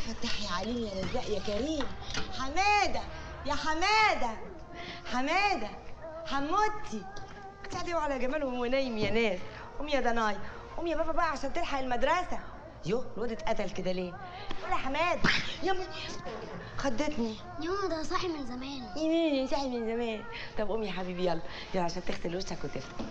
فتح يا عليم يا رزاق يا كريم. حمادة يا حمادة، حمادة حموتي، قاعد على جماله وهو نايم يا ناس. قوم يا دناي، قوم يا بابا بقى عشان تلحق المدرسة. يوه الواد اتقتل كده ليه؟ قول يا حمادة. يا خضتني. يوه ده صاحي من زمان. يمين صاحي من زمان. طب قوم يا حبيبي يلا يلا عشان تغسل وشك وتفطر.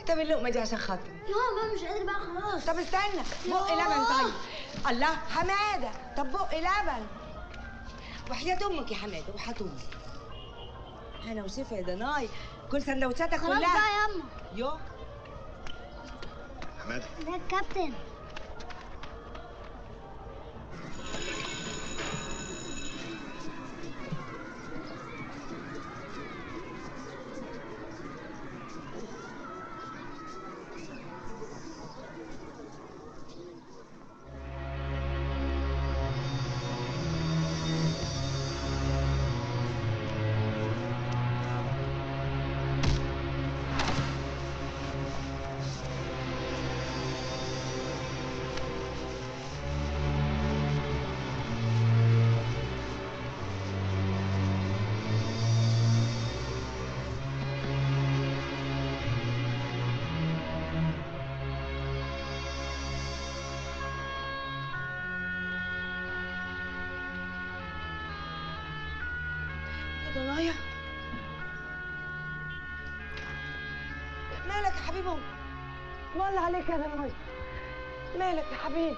طب اللقمة دي عشان خاطري. يا ماما مش قادر بقى خلاص. طب استنى بق لبن. طيب الله حمادة، طب بق لبن وحياة امك يا حمادة، وحياة امك. انا وشفا يا دناي، كل سندوتشاتك كلها. خلاص بقى ياما. يو حمادة. ده الكابتن. دنايا مالك يا حبيبي؟ مال عليك يا دنايا؟ مالك يا حبيبي؟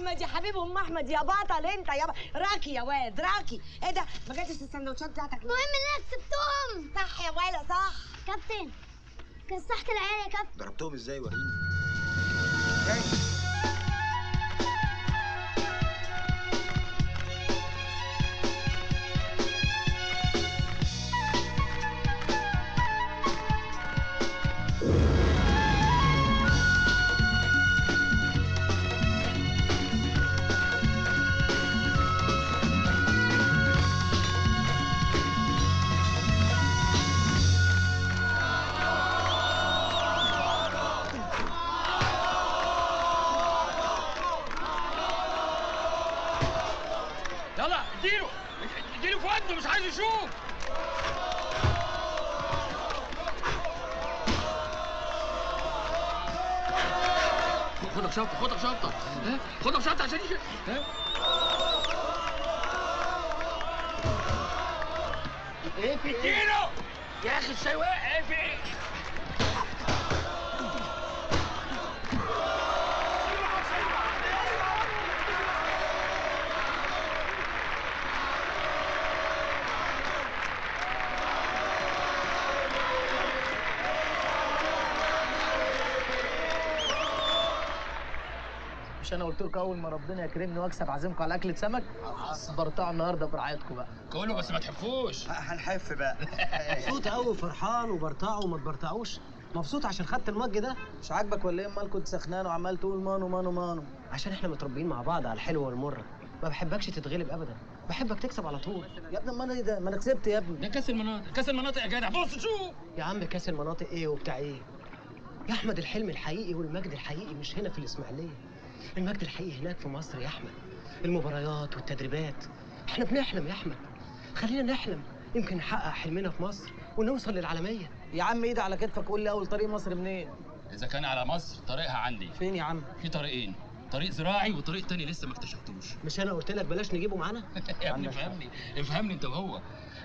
احمد يا حبيب ام احمد يا بطل انت يا راكي يا واد راكي. ايه ده؟ ما جاتش السندوتشات بتاعتك. المهم ان انا كسبتهم. صح يا ولا صح. كابتن كسحت العيال يا كابتن. ضربتهم ازاي وريني؟ يلا اديله اديله في ودنه، مش عايز يشوف. خدك شنطه، خدك شنطه، خدك شنطه عشان يشوف. ايه في اديله يا اخي الشاي واقع. ايه في ايه؟ مش انا قلت لكم اول ما ربنا يكرمني واكسب عازمكم على اكله سمك؟ برطعوا النهارده برعايتكم بقى. كله بس ما تحفوش. هنحف بقى. مبسوط قوي وفرحان وبرطعوا وما تبرطعوش. مبسوط عشان خدت المج ده؟ مش عاجبك ولا ايه؟ امال كنت سخنان وعمال تقول مانو مانو مانو. عشان احنا متربيين مع بعض على الحلوة والمرة. ما بحبكش تتغلب ابدا، بحبك تكسب على طول. يا ابني امال ايه ده؟ ما انا كسبت يا ابني. ده كاس المناطق، كاس المناطق يا جدع. بص شوف يا عم، كاس المناطق ايه وبتاع ايه؟ يا احمد الحلم الحقيقي والمجد الحقيقي مش هنا في الاسماعيلية. المجد الحقيقي هناك في مصر يا احمد. المباريات والتدريبات. احنا بنحلم يا احمد، خلينا نحلم، يمكن نحقق حلمنا في مصر ونوصل للعالمية. يا عم ايد على كتفك، قول لي اول طريق مصر منين؟ اذا كان على مصر طريقها عندي. فين يا عم؟ في طريقين، طريق زراعي وطريق تاني لسه ما اكتشفتوش. مش انا قلت لك بلاش نجيبه معانا؟ يا ابني افهمني، افهمني انت وهو.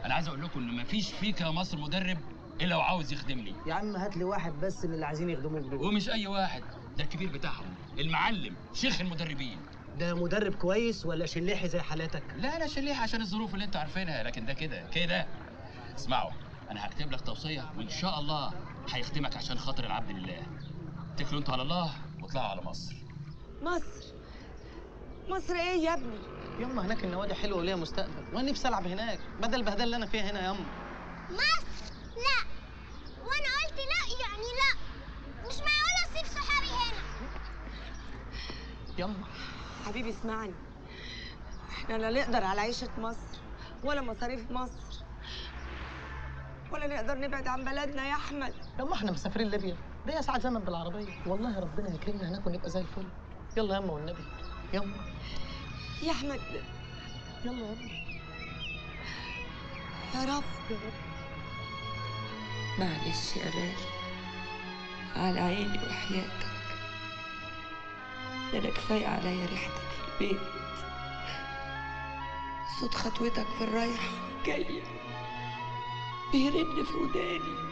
انا عايز اقول لكم ان مفيش فيك يا مصر مدرب الا وعاوز يخدمني. يا عم هات لي واحد بس من اللي عايزين يخدموك دول. ومش اي واحد، ده الكبير بتاعهم، المعلم، شيخ المدربين. ده مدرب كويس ولا شليحي زي حالاتك؟ لا انا شليحي عشان الظروف اللي انتوا عارفينها، لكن ده كده كده. اسمعوا، انا هكتب لك توصية وان شاء الله هيخدمك عشان خاطر العبد لله. اتكلوا انتوا على الله واطلعوا على مصر. مصر؟ مصر ايه يا ابني؟ يما هناك النوادي حلوة وليها مستقبل، وانا نفسي العب هناك بدل البهدله اللي انا فيها هنا. يما مصر لا، وانا قلت لا يعني لا، مش معقول اسيب صحابي هنا. يما حبيبي اسمعني، احنا لا نقدر على عيشة مصر ولا مصاريف مصر ولا نقدر نبعد عن بلدنا يا احمد. يما احنا مسافرين ليبيا، ده ساعة زمن بالعربية، والله ربنا يكرمنا هناك ونبقى زي الفل. يلا يما والنبي، يما يا احمد، يلا يما. يا رب يا رب. معلش يا غالي، على عيني وحياتك، ده انا كفاية عليا ريحتك في البيت، صوت خطوتك في الرايحه والجايه بيرن في وداني.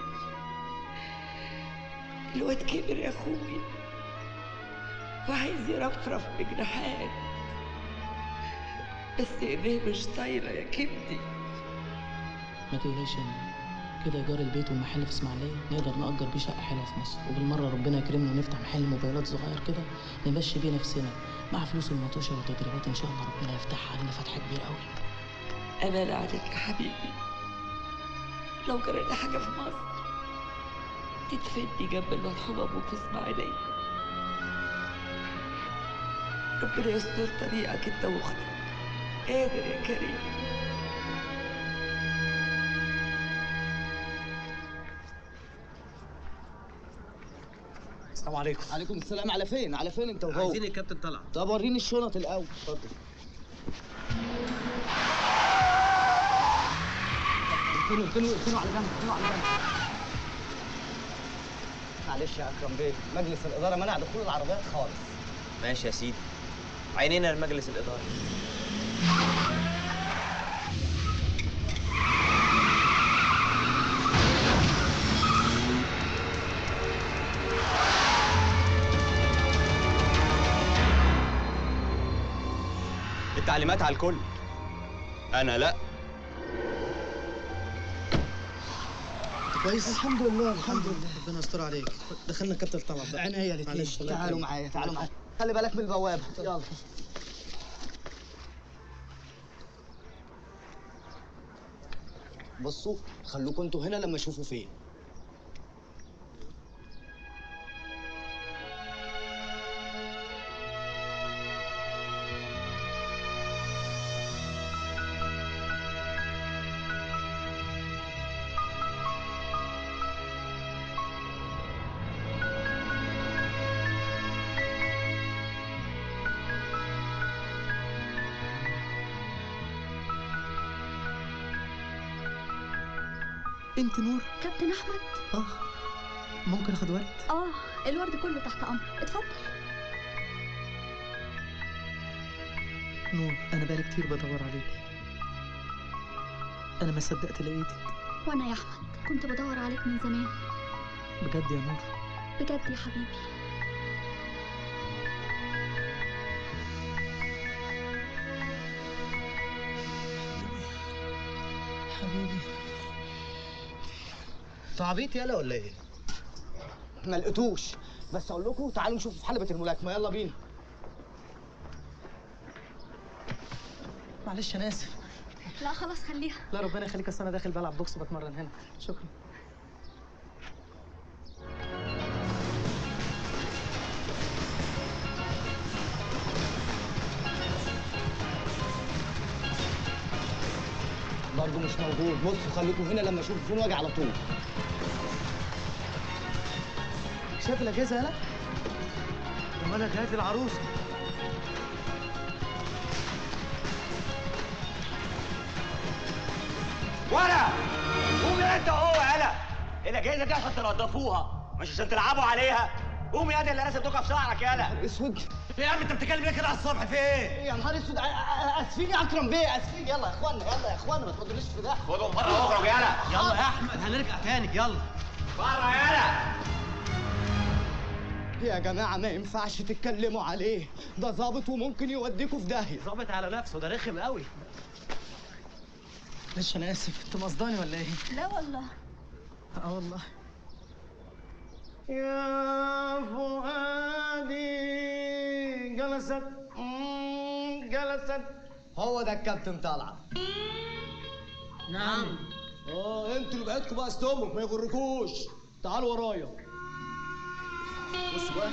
الواد كبر يا اخويا وعايز يرفرف بجناحات، بس ايديه مش طايله يا كبدي. ما تقلقش يا ماما، كده ايجار البيت والمحل في اسماعيليه نقدر نأجر بيه شقه حلوة في مصر، وبالمره ربنا يكرمنا ونفتح محل موبايلات صغير كده نمشي بيه نفسنا مع فلوس المطوشه والتدريبات. ان شاء الله ربنا يفتحها علينا فتح كبير قوي. امانه عليك يا حبيبي، لو جرالي حاجة في مصر تدفني جنب المرحوم ابوك في اسماعيليه. ربنا يستر طريقك انت واختك. قادر يا كريم. السلام عليكم. عليكم السلام. على فين؟ على فين انت وهو؟ عايزين الكابتن طلعت. طب وريني الشنط الاول. اتفضل. اركنوا اركنوا اركنوا على جنب، اركنوا على جنب. معلش يا اكرم بيه، مجلس الادارة منع دخول العربيات خالص. ماشي يا سيدي، عينينا لمجلس الادارة. التعليمات على الكل. انا لا. كويس؟ الحمد لله الحمد لله، ربنا يستر عليك. دخلنا كابتن طلعت بقى. عينيا الاثنين. تعالوا معايا تعالوا معايا، خلي بالك من البوابة. يلا. بصوا خلوكم انتوا هنا لما اشوفوا فين. انت نور؟ كابتن احمد. اه ممكن اخد ورد؟ اه الورد كله تحت امرك، اتفضل. نور انا بقالي كتير بدور عليكي، انا ما صدقت لقيتك. وانا يا احمد كنت بدور عليك من زمان. بجد يا نور؟ بجد يا حبيبي. حبيبي انت عبيط يالا ولا ايه؟ ما لقيتوش، بس اقول لكم تعالوا نشوفه في حلبة الملاكمة، يلا بينا. معلش انا اسف. لا خلاص خليها. لا ربنا يخليك، اصل انا داخل بلعب بوكس وبتمرن هنا. شكرا. برضه مش موجود. بصوا خليكم هنا لما اشوفه فين واجي على طول. شايف الاجهزة يالا؟ مالك هات العروسة. ورا قوم يا انت وهو يالا، الاجهزة دي عشان تنضفوها مش عشان تلعبوا عليها. قوم يا دي اللي لازم تقف شعرك يالا. اسود ايه يا عم انت بتتكلم ليه كده على الصبح؟ في ايه؟ يا نهار اسود، اسفين يا اكرم بيه، اسفين. يلا يا اخوانا يلا يا اخوانا ما تردونيش في ده. خدهم بره واخرج يالا. يلا يا احمد هنرجع تاني، يلا بره يالا. يا جماعة ما ينفعش تتكلموا عليه، ده ظابط وممكن يوديكوا في داهية. ظابط على نفسه، ده رخم قوي. معلش أنا آسف، أنت مقصداني ولا إيه؟ لا والله. آه والله. يا فؤادي جلست جلست. هو ده الكابتن طلعت. نعم. انتوا اللي بقيتكم بقى استومك ما يغركوش، تعالوا ورايا. بصوا بقى،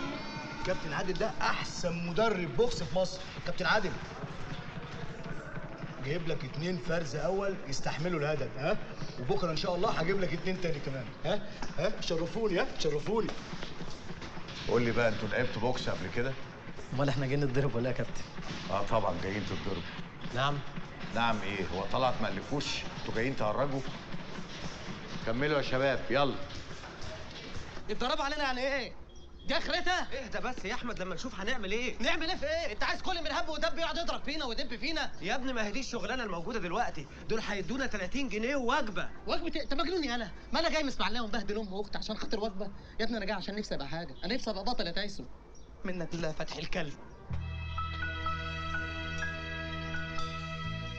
كابتن عادل ده احسن مدرب بوكس في مصر. كابتن عادل جايب لك 2 فرز اول يستحملوا الهدف، ها؟ وبكره ان شاء الله هجيب لك 2 تاني كمان، ها؟ ها؟ شرفوني، ها؟ شرفوني. قول لي بقى، انتوا لعبتوا بوكس قبل كده؟ امال احنا جايين نتضرب ولا ايه يا كابتن؟ اه طبعا جايين تتضربوا. نعم. نعم ايه؟ هو طلعت ما قالكوش؟ انتوا جايين تهرجوا؟ كملوا يا شباب يلا. اتضربوا علينا يعني ايه؟ دي اخرتها؟ اهدى بس يا احمد لما نشوف هنعمل ايه. نعمل ايه في ايه؟ انت عايز كل من هب ودب يقعد يضرب فينا ويدب فينا؟ يا ابني ما هي دي الشغلانة الموجودة دلوقتي، دول هيدونا 30 جنيه ووجبه. وجبة ايه؟ انت مجنون يالا؟ ما انا جاي من اسماعيليه ومبهدل امي واختي عشان خاطر وجبة؟ يا ابني انا جاي عشان نفسي ابقى حاجة، انا نفسي ابقى بطل يا تايسون. منك لله فتح الكلب.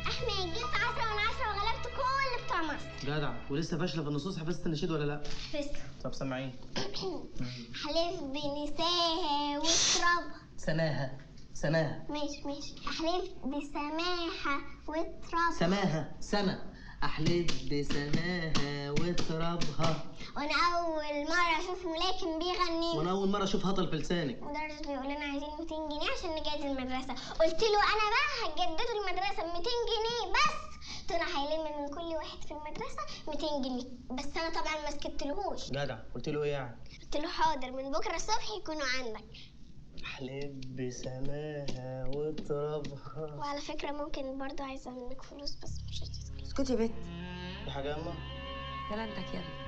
احمد جبت 10 من 10 وغلبت كل بتوع مصر. جدع، ولسه فاشلة في النصوص. حفظت النشيد ولا لا؟ حفظته. طب سمعية. حلف بنساها وترابها. سماها سماها. ماشي ماشي. احلف بسماها وترابها. سماها سما. احلف بسماها وترابها. وانا اول مرة اشوف ملاكم بيغني. وانا اول مرة اشوف هطل في لسانك. المدرس بيقول لنا عايزين 200 جنيه عشان نجهز المدرسة، قلت له انا بقى هتجددوا المدرسة ب 200 جنيه بس. طلع هيلم من كل واحد في المدرسة 200 جنيه بس. انا طبعا ما سكتلهوش. جدع. قلت له ايه يعني؟ قلت له حاضر، من بكره الصبح يكونوا عندك. احلف بسماها وترابها. وعلى فكرة ممكن برضه عايزه منك فلوس بس مش هتسكت. اسكتي يا بت. في حاجة يا اما؟ سلامتك يا ابني.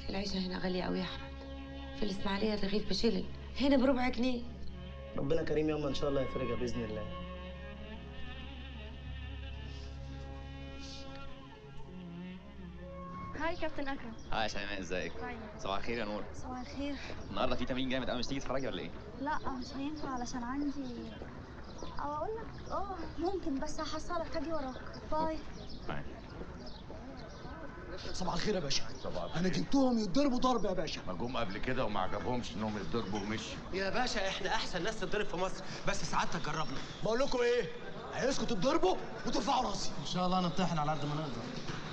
العيشة هنا غالية قوي يا احمد. في الاسماعيلية الرغيف بشلن، هنا بربع جنيه. ربنا كريم يا اما، ان شاء الله يفرجها باذن الله. hi كابتن اكرم. hi يا شيماء، ازيك؟ hi. صباح الخير يا نور. صباح الخير. النهارده في تمرين جامد قوي، مش تيجي تتفرجي ولا ايه؟ لا مش هينفع علشان اقول لك ممكن، بس هحصلك هاجي وراك. bye. صباح الخير يا باشا. صباح الخير. انا جبتهم يتضربوا ضرب يا باشا. ما جم قبل كده وما عجبهمش انهم يتضربوا ومشوا. يا باشا احنا احسن ناس تتضرب في مصر، بس سعادتك جربنا. بقول لكم ايه؟ عايزكم تتضربوا وترفعوا راسي. ان شاء الله نطحن على قد ما نقدر.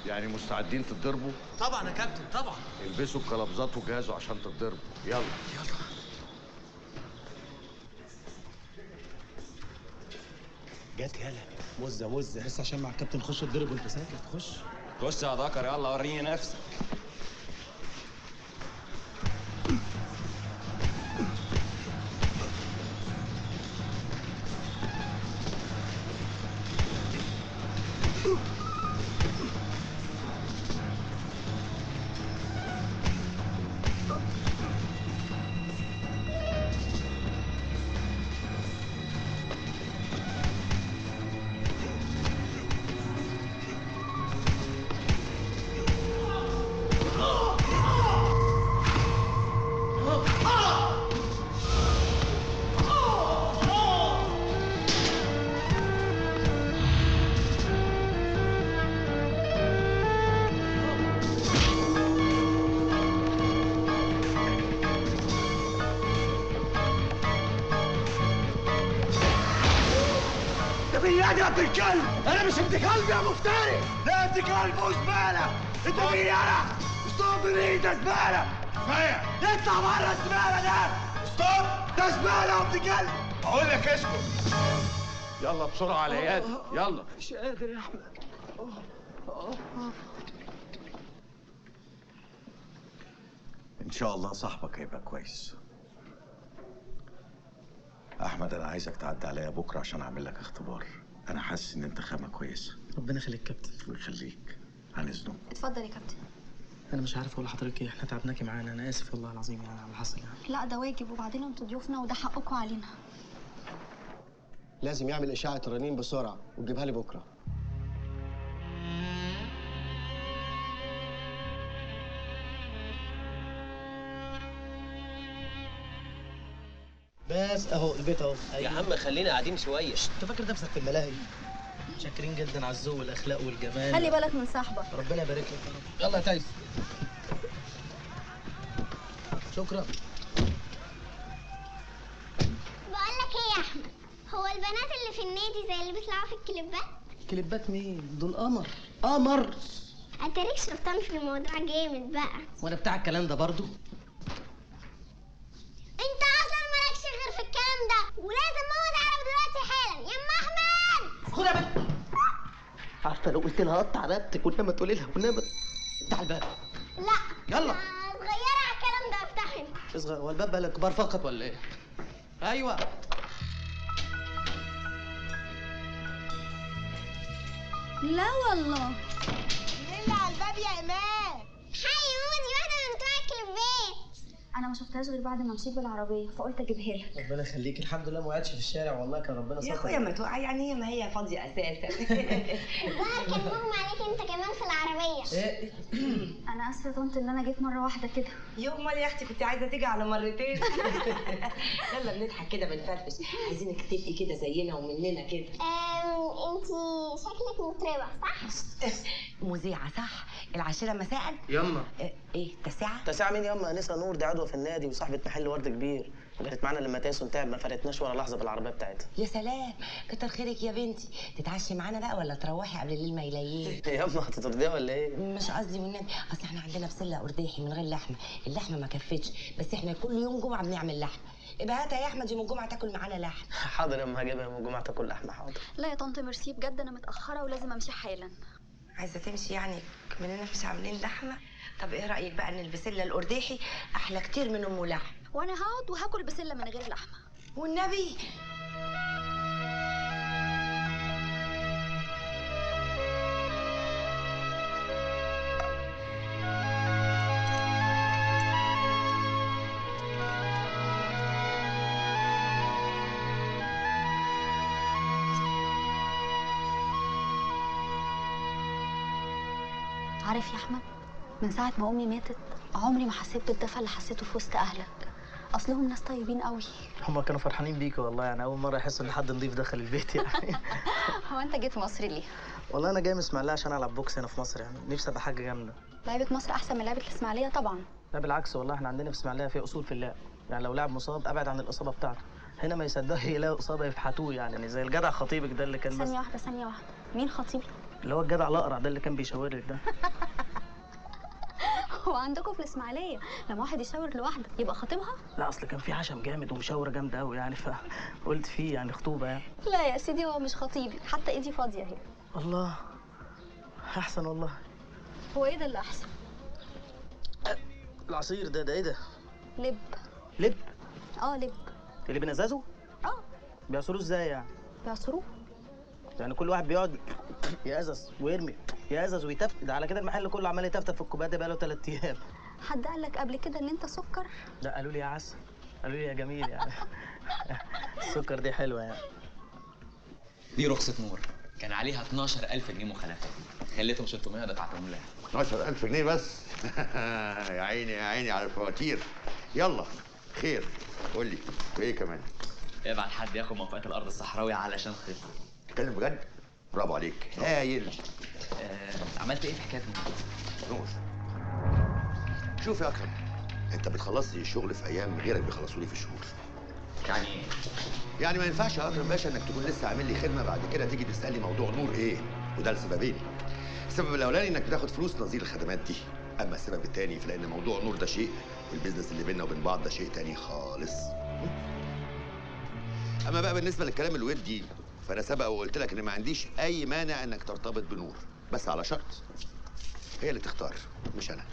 يعني مستعدين تتضربوا؟ طبعا يا كابتن طبعا. البسوا الكلابزات وجهزوا عشان تتضربوا. يلا يلا. جت يلا مزه مزه. بس عشان مع الكابتن خش اتضرب وانت ساكت. خش خش يا ذكر، يلا وريني نفسك. يا ابن الكلب، انا مش ابن كلب يا مفتري. لا ابن كلب وزباله. انت مين يالا؟ stop مين ده؟ زبالة. كفاية، اطلع بره الزبالة ده. stop، ده زبالة يا ابن كلب. بقول لك اسكت. يلا بسرعة على العيادة، يلا. مش قادر يا احمد. ان شاء الله صاحبك هيبقى كويس. احمد انا عايزك تعدي عليا بكره عشان اعمل لك اختبار. انا حاسس ان انت خامة كويسة. ربنا يخليك كابتن. ويخليك. عن اذنك. اتفضل يا كابتن. انا مش عارف اقول لحضرتك ايه، احنا تعبناكي معانا، انا اسف والله العظيم يعني على اللي حصل يعني. لا ده واجب، وبعدين انتوا ضيوفنا وده حقكم علينا. لازم يعمل اشعه رنين بسرعة وتجيبها لي بكره. بس اهو البيت اهو. يا عم خلينا قاعدين شوية. انت فاكر نفسك في الملاهي؟ شاكرين جدا على الذوق والاخلاق والجمال. خلي بالك من صاحبك. ربنا يبارك لك يا رب. يلا يا تايس. شكرا. بقول لك ايه يا احمد، هو البنات اللي في النادي زي اللي بيطلعوا في الكليبات؟ كليبات مين؟ دول قمر قمر. اتاريك شرطان في الموضوع جامد بقى. وانا بتاع الكلام ده برضو؟ انت اصلا مالكش غير في الكلام ده، ولازم ماما تعرف دلوقتي حالا. يا ام احمد خد يا بنت. عارفه لو قلت لها قطع رقبتك وانما تقولي لها وانما افتح الباب. لا يلا صغيرة على الكلام ده. افتحي. اصغر هو الباب بقى للكبار فقط ولا ايه؟ ايوه. لا والله. مين اللي على الباب يا ايمان؟ حي ماما، دي واحدة من بتوع الكليبات. انا ما شفتهاش غير بعد ما مشيت بالعربية فقلت اجيبها لك. ربنا يخليك. الحمد لله ما وقعتش في الشارع والله، كان ربنا ستر. يا اخويا ما توقع يعني، ما هي فاضية اساسا. ظهر كان مغمى عليك انت كمان في العربية. ايه؟ انا اسفه يا طنط ان انا جيت مرة واحدة كده. يا امال يا اختي كنت عايزه تيجي على مرتين. يلا بنضحك كده بنفرفش، عايزينك تبقي كده زينا ومننا كده. انت شكلك مطربه صح؟ مذيعه صح؟ 10 مساء. يما ايه 9؟ 9 مين يما؟ انسه نور دي عضوة في النادي وصاحبه محل ورد كبير، وكانت معانا لما تايسون تعب، ما فرقتناش ولا لحظة بالعربية بتاعتها. يا سلام، كتر خيرك يا بنتي. تتعشي معانا بقى ولا تروحي قبل الليل ما يليل؟ يما هتطرديها ولا ايه؟ مش قصدي والنبي، اصل احنا عندنا بسلة قرداحي من غير لحمه، اللحمة ما كفتش، بس احنا كل يوم جمعه بنعمل لحمه. ابقى هاتها يا احمد يوم الجمعة تاكل معانا لحمه. حاضر يما، هجيبها يوم الجمعة تاكل لحمه. حاضر. لا يا طنط ميرسي بجد، انا متاخرة ولازم امشي حالا. عايزه تمشي يعني مننا مش عاملين لحمه؟ طب ايه رايك بقى ان البسله القرداحي احلى كتير من ام لحمه؟ وانا هقعد وهاكل بسلة من غير لحمه والنبي. عارف يا احمد، من ساعة ما أمي ماتت عمري ما حسيت بالدفى اللي حسيته في وسط أهلك. اصلهم ناس طيبين قوي. هما كانوا فرحانين بيكي والله، يعني اول مرة يحسوا ان حد نضيف دخل البيت يعني. هو انت جيت مصر ليه؟ والله انا جاي من اسماعيليه عشان العب بوكس هنا في مصر، يعني نفسي ابقى حاجة جامدة. لعيبة مصر احسن من لعيبة الاسماعيلية طبعا. لا بالعكس والله، احنا عندنا في اسماعيليه في اصول في اللعب، يعني لو لاعب مصاب ابعد عن الاصابة بتاعته. هنا ما يصدقوا يلاقوا اصابه يفحتوه يعني زي الجدع خطيبك ده اللي كان. ثانية واحدة ثانية واحدة، مين خطيبي؟ اللي هو الجدع الاقرع ده اللي كان بيشاور لك ده. هو عندكم في الاسماعيلية لما واحد يشاور لوحده يبقى خطيبها؟ لا اصل كان في عشم جامد ومشاوره جامدة قوي يعني، فقلت فيه يعني خطوبه يعني. لا يا سيدي هو مش خطيبي، حتى ايدي فاضية اهي. الله احسن والله. هو ايه ده اللي احسن؟ العصير ده ايه ده؟ لب. لب؟ اه لب. اللي بنزازه؟ اه. بيعصروه ازاي يعني؟ بيعصروه يعني كل واحد بيقعد يقزز ويرمي يقزز ويتفت، ده على كده المحل كله عمال يتفتف في الكوبايات ده بقاله 3 ايام. حد قال لك قبل كده ان انت سكر؟ لا قالوا لي يا عسل، قالوا لي يا جميل يعني. السكر دي حلوة يعني. دي رخصه نور كان عليها 12000 جنيه مخالفات، خليتهم 600 دفعتهم لها. 12000 جنيه بس؟ يا عيني يا عيني على الفواتير. يلا خير قول لي وايه كمان؟ ابعت حد ياخد موافقة الارض الصحراوي علشان خير. تتكلم بجد؟ برافو عليك، هايل. عملت ايه في حكاية نور؟ نور شوف يا اكرم، انت بتخلص لي الشغل في ايام غيرك بيخلصوا لي في شهور. يعني ايه؟ يعني ما ينفعش يا اكرم باشا انك تكون لسه عامل لي خدمة بعد كده تيجي تسالني موضوع نور ايه، وده لسببين. السبب الاولاني انك بتاخد فلوس نظير الخدمات دي، اما السبب الثاني فلان موضوع نور ده شيء وال business اللي بيننا وبين بعض ده شيء تاني خالص. اما بقى بالنسبة للكلام الودي فانا سبق وقلت لك ان ما عنديش اي مانع انك ترتبط بنور، بس على شرط هي اللي تختار مش انا.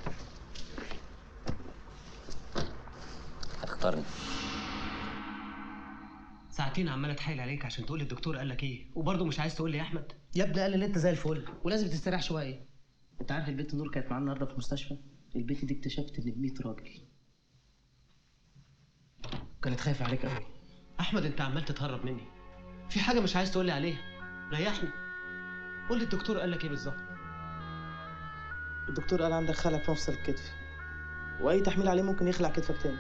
هتختارني؟ ساعتين عمال اتحايل عليك عشان تقول لي الدكتور قال لك ايه، وبرضه مش عايز تقول لي يا احمد. يا ابني قال لي ان انت زي الفل ولازم تستريح شوية. انت عارف البنت نور كانت معانا النهارده في المستشفى؟ البنت دي اكتشفت ان ب 100 راجل. كانت خايفة عليك قوي. احمد انت عمال تتهرب مني، في حاجة مش عايز تقول لي عليها، ريحني. قول لي الدكتور قال لك ايه بالظبط؟ الدكتور قال عندك خلع في مفصل الكتف، واي تحميل عليه ممكن يخلع كتفك تاني.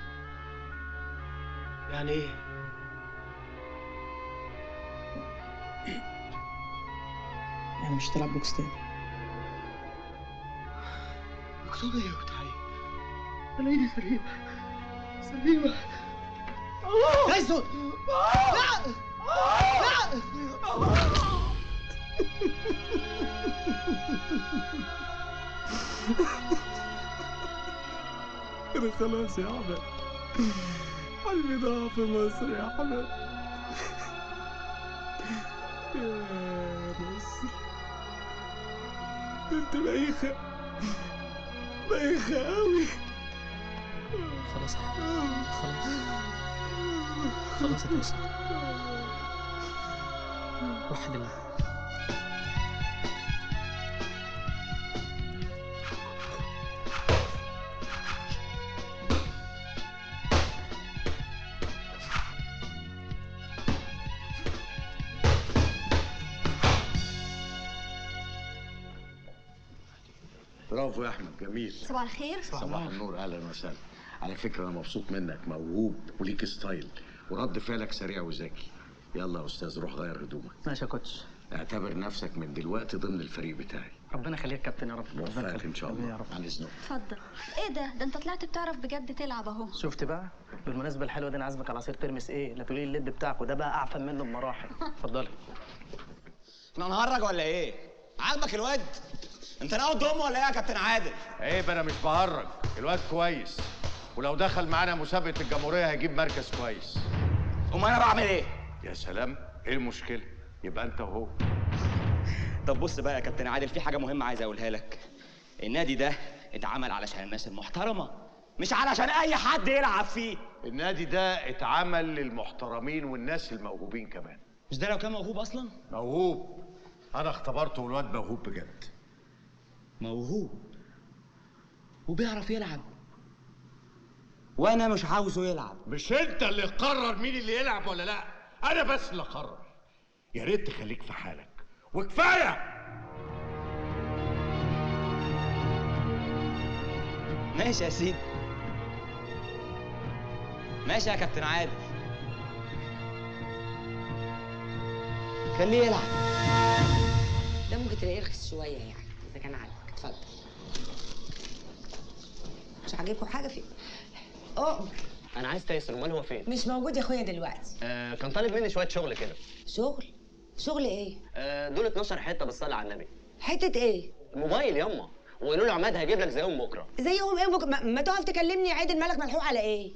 يعني ايه؟ يعني مش هتلعب بوكس تاني. مكتوب ايه وبتاع ايه؟ انا ايدي سليمة سليمة. تايسون لا لا. انا خلاص يا احمد، قلبي ضاع في مصر يا احمد. يا مصر انت بايخة بايخة قوي. خلاص خلاص خلاص يا تايسون، وحد الله. برافو يا احمد، جميل. صباح الخير. صباح النور، اهلا وسهلا. على فكرة انا مبسوط منك، موهوب وليك style ورد فعلك سريع وذكي. يلا يا استاذ روح غير هدومك. ماشي يا coach. اعتبر نفسك من دلوقتي ضمن الفريق بتاعي. ربنا يخليك كابتن يا رب. موفقك ان شاء الله يا رب. على اذنك. اتفضل. ايه ده؟ ده انت طلعت بتعرف بجد تلعب اهو. شفت بقى؟ بالمناسبة الحلوة دي انا عازمك على عصير ترمس ايه؟ لا تقولي لي اللب بتاعك وده بقى اعفن منه بمراحل. اتفضلي. احنا هنهرج ولا ايه؟ عاجبك الواد؟ انت ناوي تضمه ولا ايه يا كابتن عادل؟ عيب، انا مش بهرج، الواد كويس ولو دخل معانا مسابقة الجمهورية هيجيب مركز كويس. امال انا بعمل ايه؟ يا سلام، ايه المشكلة؟ يبقى انت وهو. طب بص بقى يا كابتن عادل، في حاجة مهمة عايز اقولها لك. النادي ده اتعمل علشان الناس المحترمة، مش علشان اي حد يلعب فيه. النادي ده اتعمل للمحترمين والناس الموهوبين كمان. مش ده لو كان موهوب اصلا؟ موهوب، انا اختبرته والواد موهوب بجد. موهوب وبيعرف يلعب، وانا مش عاوزه يلعب. مش انت اللي تقرر مين اللي يلعب ولا لا، انا بس اللي اقرر. يا ريت تخليك في حالك وكفاية. ماشي يا سيدي. ماشي يا كابتن عادل. خليه يلعب. ده ممكن تلاقيه رخيص شوية يعني اذا كان عاجبك. اتفضل. مش عاجبكم حاجة فيه؟ اؤمر. انا عايز تايسون، امال هو فين؟ مش موجود يا اخويا دلوقتي. كان طالب مني شوية شغل كده. شغل؟ شغل ايه؟ دول 12 حتة بالصلاة على النبي. حتة ايه؟ موبايل ياما، وقالوا له عماد هيجيب لك زيهم بكره. زيهم ايه بكره؟ ما تقف تكلمني عادل، مالك ملحوق على ايه؟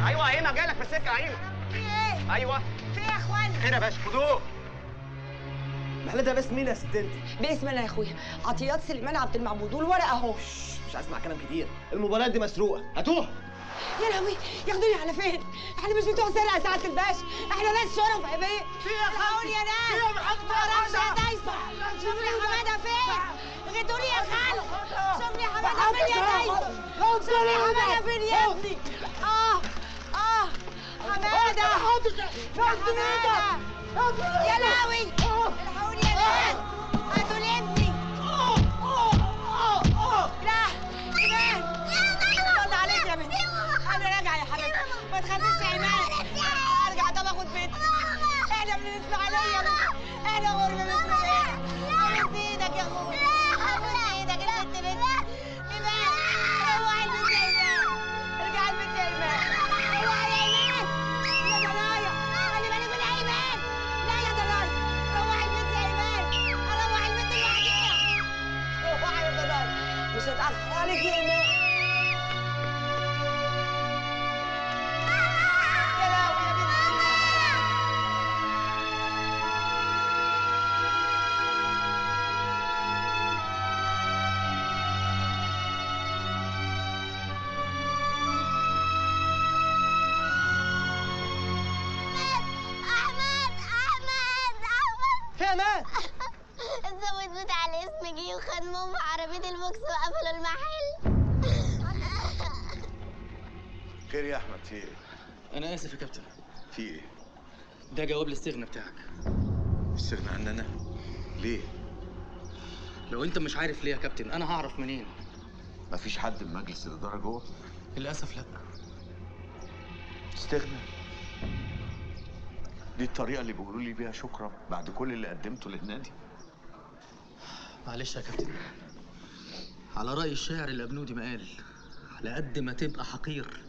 ايوه هيما جاي لك في السكة. هيما في ايه؟ ايوه في ايه يا اخوانا؟ خير يا باشا، خدوه. المحل ده باسم مين يا ست انت؟ باسم انا يا اخويا، عطيات سليمان عبد المعبود، والورقة اهو. مش عايز اسمع كلام كتير، الموبايلات دي مسروقه، هاتوها. يا لهوي، ياخدوني على فين؟ احنا مش بتوع سرقه سعادة الباشا، احنا ناس شرف يا بيه. في يا خالتي، يا ناس، في يا محمد، ما اعرفش يا تايسون. شوف لي حمادة فين؟ غدوني يا خالو. شوف لي حمادة فين يا تايسون؟ شوف لي حمادة فين يا ابني؟ حمادة، حمادة، يا لهوي، الحقوني يا ناس، هاتوا لي ابني. لا ايمان، الله عليك يا بنتي، انا راجعه يا حبيبتي، ما تخافيش يا ايمان، ارجع. طب اخد بنتي، احنا من الاسماعيلية، احنا غرب من الاسماعيلية. ابوس ايدك يا اخويا، ابوس ايدك، البنت بنتي. ايمان روحي البيت يا ايمان، ارجعي البيت يا ايمان، روحي يا ايمان. يا ضنايا خلي بالك من ايمان. لا يا ضنايا، روحي البيت يا ايمان، اروح البيت لوحدي. روحي يا ضنايا، مش هتاخر عليك يا ايمان. يا لهوي يا بنتي. احمد احمد احمد، في امان. الظابط بتاع الاسم جه وخد ماما عربية البوكس وقفلوا المحل. خير يا احمد، في ايه؟ انا اسف يا كابتن. في ايه؟ ده جواب الاستغنى بتاعك. استغنى عني انا؟ ليه؟ لو انت مش عارف ليه يا كابتن انا هعرف منين؟ مفيش حد من مجلس الادارة جوه؟ للاسف لا. استغنى؟ دي الطريقة اللي بيقولوا لي بيها شكرا بعد كل اللي قدمته للنادي؟ معلش يا كابتن، على رأي الشاعر الأبنودي ما قال، على قد ما تبقى حقير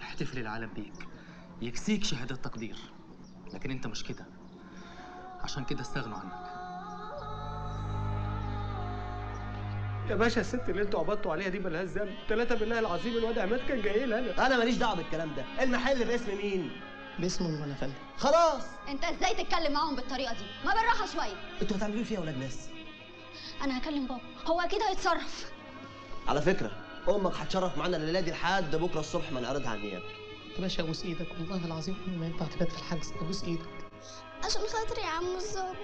يحتفل العالم بيك، يكسيك شهادات تقدير، لكن انت مش كده، عشان كده استغنوا عنك. يا باشا الست اللي انتوا عبطتوا عليها دي مالهاش ذنب، 3 بالله العظيم الواد عماد كان جاي لي انا. انا ماليش دعوه بالكلام ده، المحل باسم مين؟ باسم امي يا فندم. خلاص. انت ازاي تتكلم معاهم بالطريقة دي؟ ما بالراحة شوية. انتوا هتعملوا ايه فيها يا ولاد ناس؟ انا هكلم بابا، هو اكيد هيتصرف. على فكرة امك هتشرف معانا الليلة دي لحد بكره الصبح ما نعرضها على النيابة. يا باشا ابوس ايدك، والله العظيم امي ما ينفع تبات في الحجز، ابوس ايدك. عشان خاطري يا عم الظابط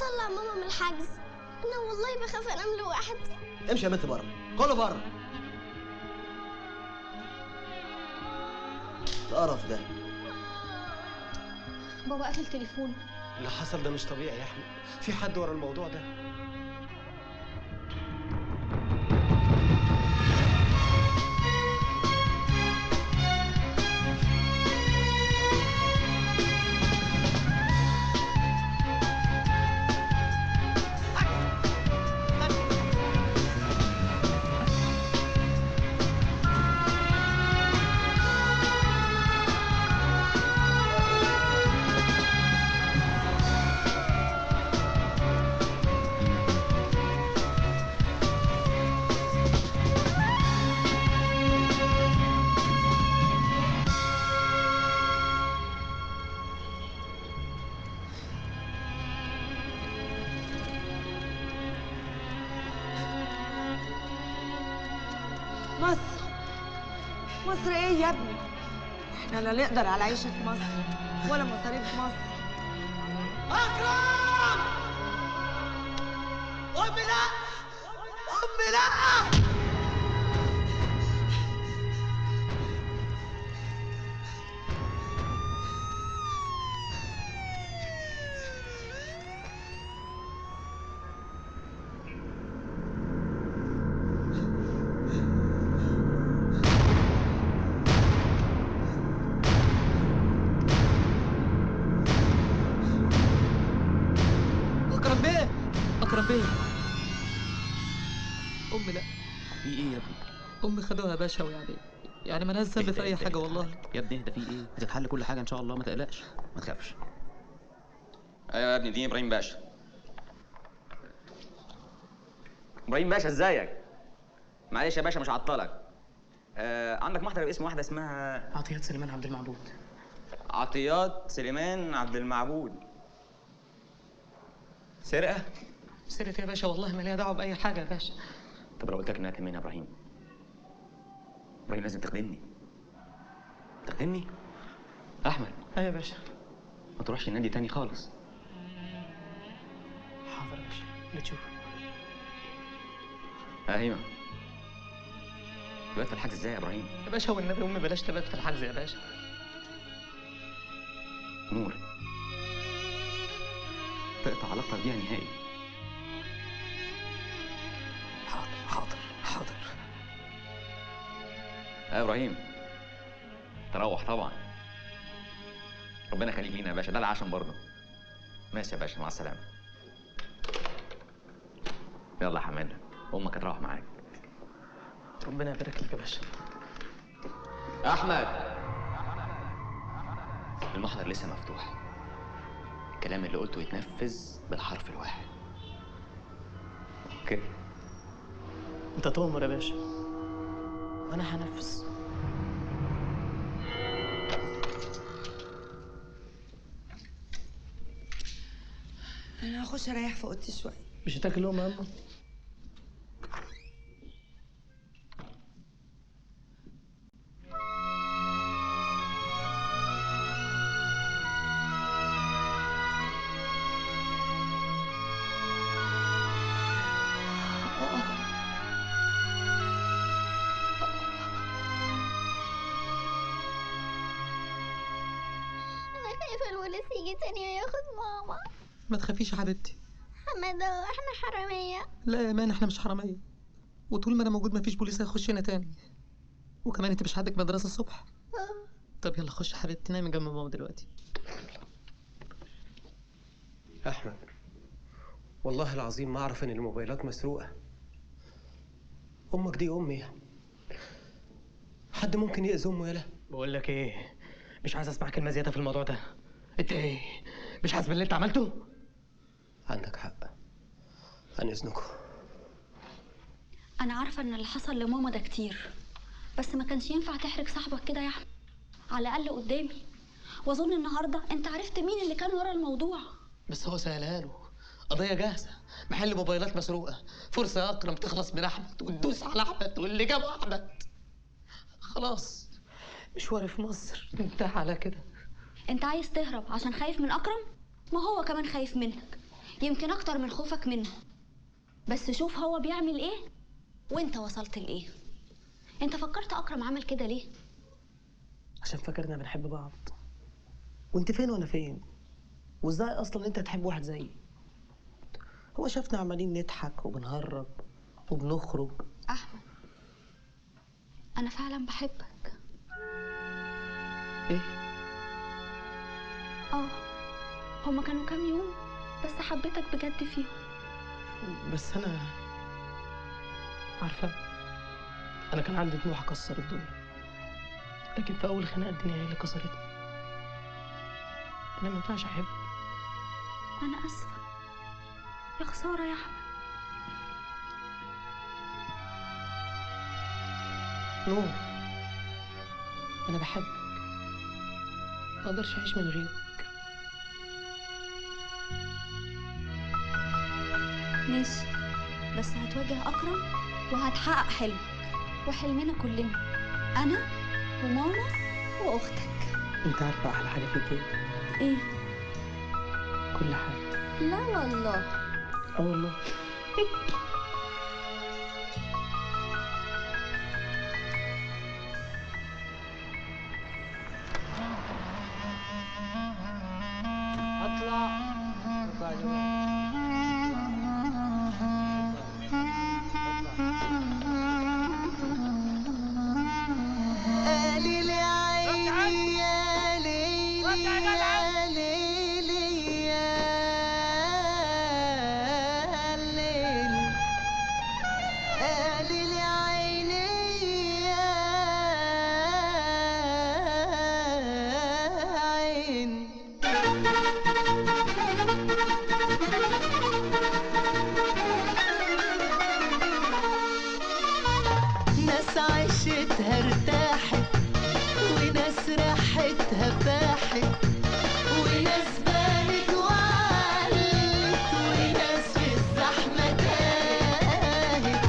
طلع ماما من الحجز، انا والله بخاف انام لوحدي. امشي يا بنت بره، كله بره. القرف ده. بابا قفل تليفونه. اللي حصل ده مش طبيعي يا احمد، في حد ورا الموضوع ده. مصر، مصر ايه يا ابني؟ احنا لا نقدر على عيشة في مصر ولا مصاريف مصر. اكرم! امي لا! امي لا! بيه. امي لا. في ايه يا ابني؟ امي خدوها يا باشا، ويعني يعني مالهاش ذنب في اي حاجة والله. يا ابني اهدى، في ايه؟ هتتحل كل حاجة ان شاء الله، ما تقلقش ما تخافش. ايوه يا ابني، دي ابراهيم باشا. ابراهيم باشا ازيك؟ معلش يا باشا مش عطلك. عندك محضر باسم واحدة اسمها عطيات سليمان عبد المعبود. عطيات سليمان عبد المعبود. سرقه؟ سرقه يا باشا والله ما ليها دعوه باي حاجة يا باشا. طب لو قلت لك انها كمان يا ابراهيم. ابراهيم لازم تخدمني. تخدمني؟ احمد. ايوه يا باشا. ما تروحش النادي تاني خالص. حاضر يا باشا، اللي تشوفه. ايوه. تبات في الحجز ازاي يا ابراهيم؟ يا باشا والنبي امي بلاش تبات في الحجز يا باشا. نور تقطع علاقتك بيها نهائي. حاضر حاضر حاضر. يا ابراهيم تروح طبعا. ربنا يخليك لينا يا باشا، ده العشم برضه. ماشي يا باشا، مع السلامة. يلا يا حمادة، امك هتروح معاك. ربنا يبارك لك يا باشا. احمد، المحضر لسه مفتوح. الكلام اللي قلته يتنفذ بالحرف الواحد. okay؟ انت تؤمر يا باشا وانا هنفذ. انا هخش اريح في اوضتي شوية. مش هتاكل لقمة يا اما؟ البوليس يجي تاني وياخد ماما. ما تخافيش يا حبيبتي. حمادة احنا حرامية. لا يا مان، احنا مش حرامية، وطول ما انا موجود مفيش بوليس هيخش هنا تاني. وكمان انت مش عندك مدرسة الصبح؟ طب يلا خش يا حبيبتي، نامي جنب ماما دلوقتي. احمد والله العظيم ما اعرف ان الموبايلات مسروقة. امك دي امي، حد ممكن يأذي امه؟ يالا بقول لك ايه، مش عايز اسمع كلمة زيادة في الموضوع ده. انت ايه، مش حاسس باللي انت عملته؟ عندك حق، عن اذنكم. انا عارفه ان اللي حصل لماما ده كتير، بس ما كانش ينفع تحرج صاحبك كده يا احمد، على الاقل قدامي. واظن النهارده انت عرفت مين اللي كان ورا الموضوع. بس هو سهلها له، قضية جاهزة، محل موبايلات مسروقه، فرصة يا اكرم تخلص من احمد وتدوس على احمد واللي جابه احمد. خلاص مشواري في مصر انتهى على كده. انت عايز تهرب عشان خايف من اكرم؟ ما هو كمان خايف منك، يمكن اكتر من خوفك منه. بس شوف هو بيعمل ايه وانت وصلت لايه. انت فكرت اكرم عمل كده ليه؟ عشان فاكرنا بنحب بعض. وانت فين وانا فين؟ وازاي اصلا انت تحب واحد زيي؟ هو شافنا عمالين نضحك وبنهرب وبنخرج. احمد انا فعلا بحبك. ايه؟ هما كانوا كام يوم بس حبيتك بجد فيهم. بس انا عارفه انا كان عندي طموح اكسر الدنيا، لكن في اول خناقه الدنيا هي اللي كسرتني. انا ما ينفعش احب. انا اسفه يا خسارة يا احمد. نور انا بحبك، ما اقدرش اعيش من غيرك. ماشي، بس هتواجه اكرم وهتحقق حلمك وحلمنا كلنا، انا وماما واختك. انت عارفه احلى حاجة فيك ايه؟ ايه؟ كل حاجة. لا والله. اه والله. اطلع اطلع يا جماعة. يا ليلي يا ليلي يا ليلي. ناس عيشتها ارتاحت وناس راحتها فاحت، وناس بانت وعلت وناس في الزحمة تاهت.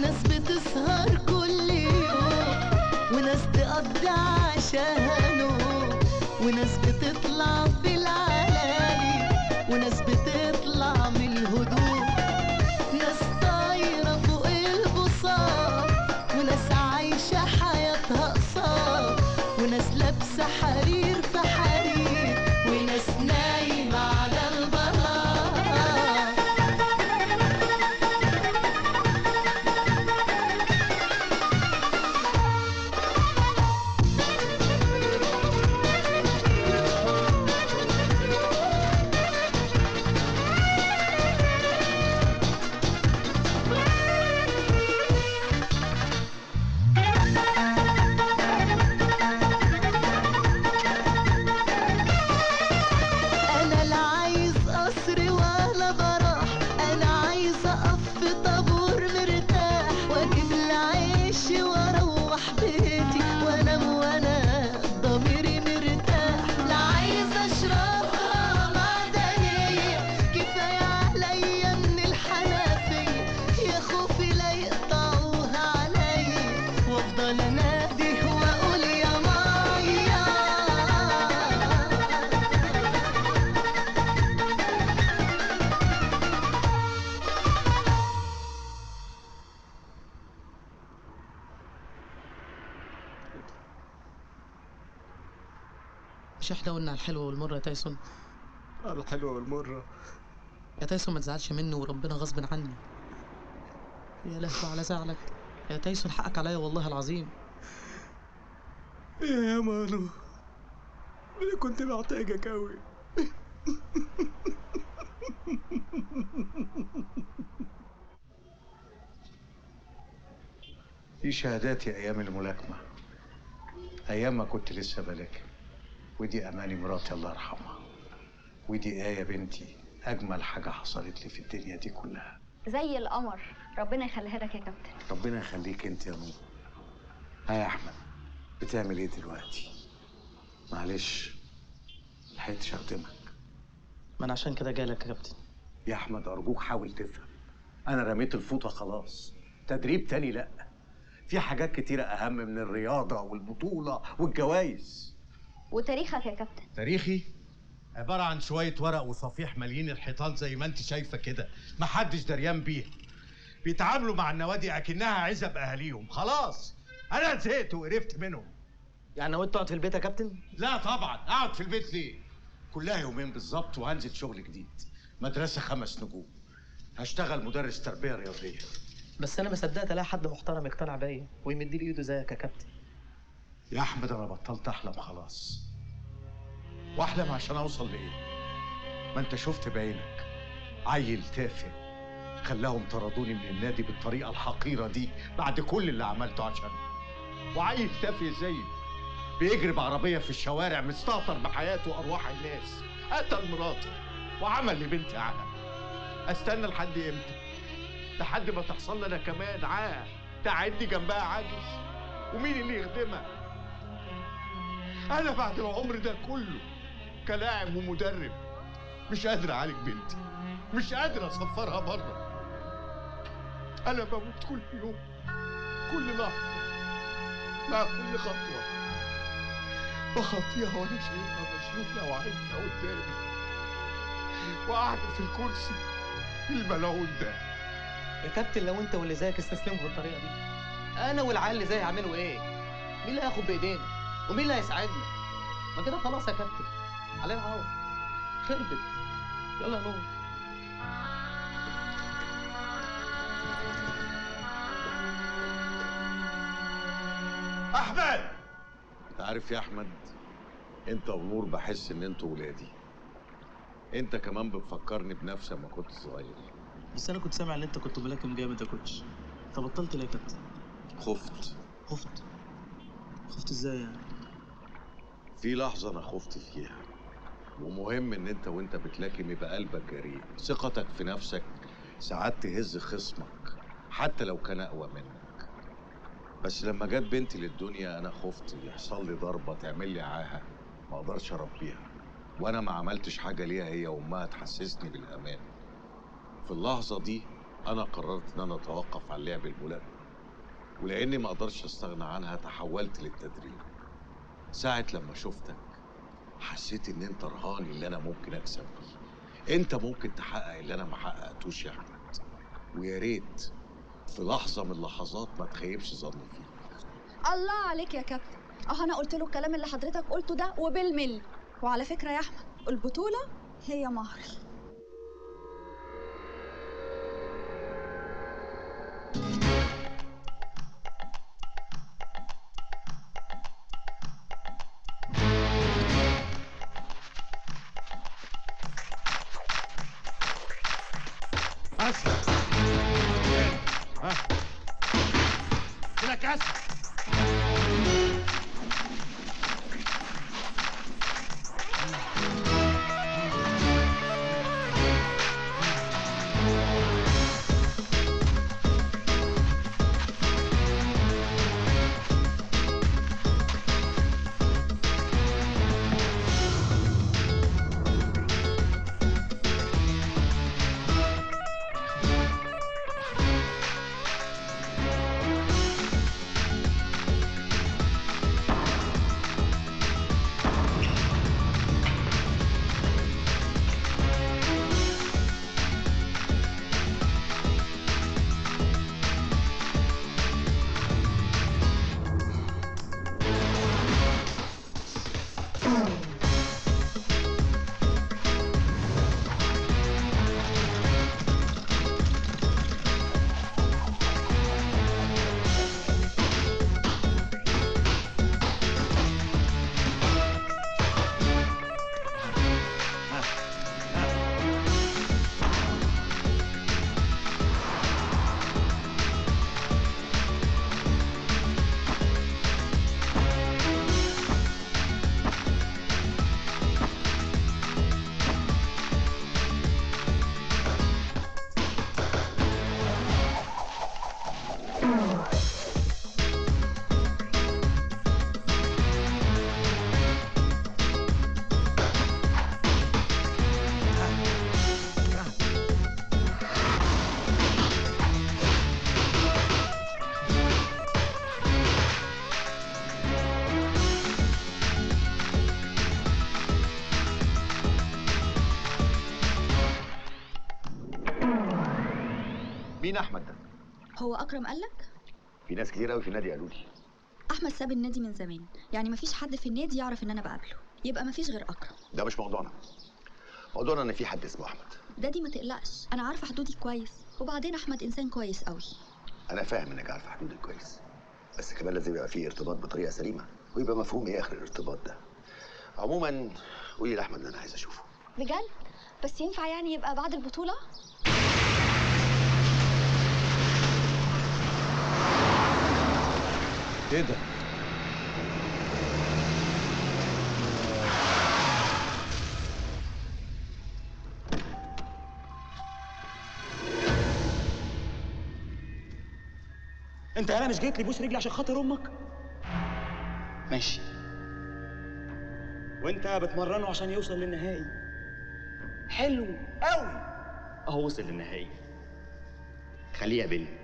ناس بتسهر كل يوم وناس تقضي عشاها نوم، وناس بتطلع في العلالي وناس بتطلع من الهدوء، ناس طايرة فوق البساط وناس عايشة حياتها قصار، وناس لابسة حرير في حرير وناس نايمة على البلاط. أنا لا عايز قصر ولا براح، أنا عايز أقف في طابور مرتاح، وأجيب العيش وأروح بيتي وأنام وأنا ضميري مرتاح. لا عايز أشربها معدنية، كفاية عليا من الحنفية، يا خوفي لا يقطعوها عليا وأفضل أنادي وأقول يا مية. مش احنا قلنا على الحلوة والمرة يا تايسون؟ الحلوة والمرة يا تايسون ما تزعلش مني وربنا غصب عني. يا لهوي على زعلك يا تايسون، حقك عليا والله العظيم. يا مانو انا كنت محتاجك قوي. دي شهاداتي ايام الملاكمة، ايام ما كنت لسه بلاكم. ودي اماني مراتي الله يرحمها، ودي آية بنتي، اجمل حاجة حصلت لي في الدنيا دي كلها. زي القمر، ربنا يخليها لك يا كابتن. ربنا يخليك انت يا نور. ها يا احمد، بتعمل ايه دلوقتي؟ معلش لحقتش اخدمك. ما انا عشان كده جايلك يا كابتن. يا احمد ارجوك حاول تفهم، انا رميت الفوطه خلاص، تدريب تاني لا. في حاجات كتيرة اهم من الرياضة والبطوله والجوائز. وتاريخك يا كابتن؟ تاريخي عبارة عن شوية ورق وصفيح مالين الحيطان زي ما انت شايفه كده، محدش دريان بيها. بيتعاملوا مع النوادي اكنها عزب اهاليهم. خلاص انا زهقت وقرفت منهم. يعني نويت تقعد في البيت يا كابتن؟ لا طبعا، اقعد في البيت ليه؟ كلها يومين بالظبط وهنزل شغل جديد، مدرسه 5 نجوم، هشتغل مدرس تربيه رياضية. بس انا ما صدقت الاقي حد محترم يقتنع بيا ويمد لي ايده زيك يا كابتن. يا احمد انا بطلت احلم خلاص. واحلم عشان اوصل لايه؟ ما انت شفت بعينك، عيل تافه خلاهم طردوني من النادي بالطريقة الحقيرة دي بعد كل اللي عملته عشانه. وعيل تافه زيه بيجري بعربيه في الشوارع مستهتر بحياته وارواح الناس، قتل مراته وعمل لبنتي عاهة. استنى لحد امتى؟ لحد ما تحصل لنا كمان عاهة تعدي جنبها عاجز، ومين اللي يخدمها؟ انا بعد العمر ده كله كلاعب ومدرب مش قادر اعالج بنتي، مش قادر اسفرها بره. انا بموت كل يوم، كل لحظة، مع كل خطوة بخطيها وانا شايفها مشلوله وعينها قدامي وقاعدة في الكرسي الملعون ده. يا كابتن لو انت واللي زيك استسلموا بالطريقة دي، انا والعيال اللي زيي هيعملوا ايه؟ مين اللي هياخد بايدينا؟ ومين اللي هيساعدنا؟ ما كده خلاص يا كابتن، علينا عوض، خربت. يلا يا نور. احمد، انت عارف يا احمد، انت ونور بحس ان انتوا ولادي. انت كمان بتفكرني بنفسي لما كنت صغير. بس انا كنت سامع ان انت كنت ملاكم جامد يا كوتش، انت بطلت ليه يا كابتن؟ خفت. خفت؟ خفت ازاي يعني؟ في لحظة انا خفت فيها، ومهم ان انت وانت بتلاكم يبقى قلبك جريء، ثقتك في نفسك ساعات تهز خصمك حتى لو كان اقوى منك. بس لما جت بنتي للدنيا انا خفت يحصل لي ضربه تعمل لي عاهة ما اقدرش اربيها، وانا ما عملتش حاجة ليها هي وامها تحسسني بالامان. في اللحظة دي انا قررت ان انا اتوقف عن لعب الملاكمة، ولاني ما اقدرش استغنى عنها تحولت للتدريب. ساعة لما شفتك حسيت ان انت رهاني اللي انا ممكن اكسب بيه، انت ممكن تحقق اللي انا ما حققتوش يا احمد، ويا ريت في لحظة من اللحظات ما تخيبش ظني فيك. الله عليك يا كابتن، اهو انا قلت له الكلام اللي حضرتك قلته ده وبالملي. وعلى فكرة يا احمد، البطولة هي مهري. مين احمد ده؟ هو اكرم قالك؟ في ناس كتير قوي في النادي قالوا لي. احمد ساب النادي من زمان، يعني مفيش حد في النادي يعرف ان انا بقابله، يبقى مفيش غير اكرم. ده مش موضوعنا. موضوعنا ان في حد اسمه احمد. دادي ما تقلقش، انا عارفه حدودي كويس، وبعدين احمد انسان كويس قوي. انا فاهم انك عارفه حدودك كويس، بس كمان لازم يبقى فيه ارتباط بطريقة سليمة، ويبقى مفهوم ايه اخر الارتباط ده. عموما قولي لاحمد ان انا عايز اشوفه. بجد؟ بس ينفع يعني يبقى بعد البطولة؟ ايه ده؟ انت يالا مش جيت لي بوس رجلي عشان خاطر امك؟ ماشي. وانت بتمرنه عشان يوصل للنهائي. حلو قوي. اهو وصل للنهائي. خليه يقابلني.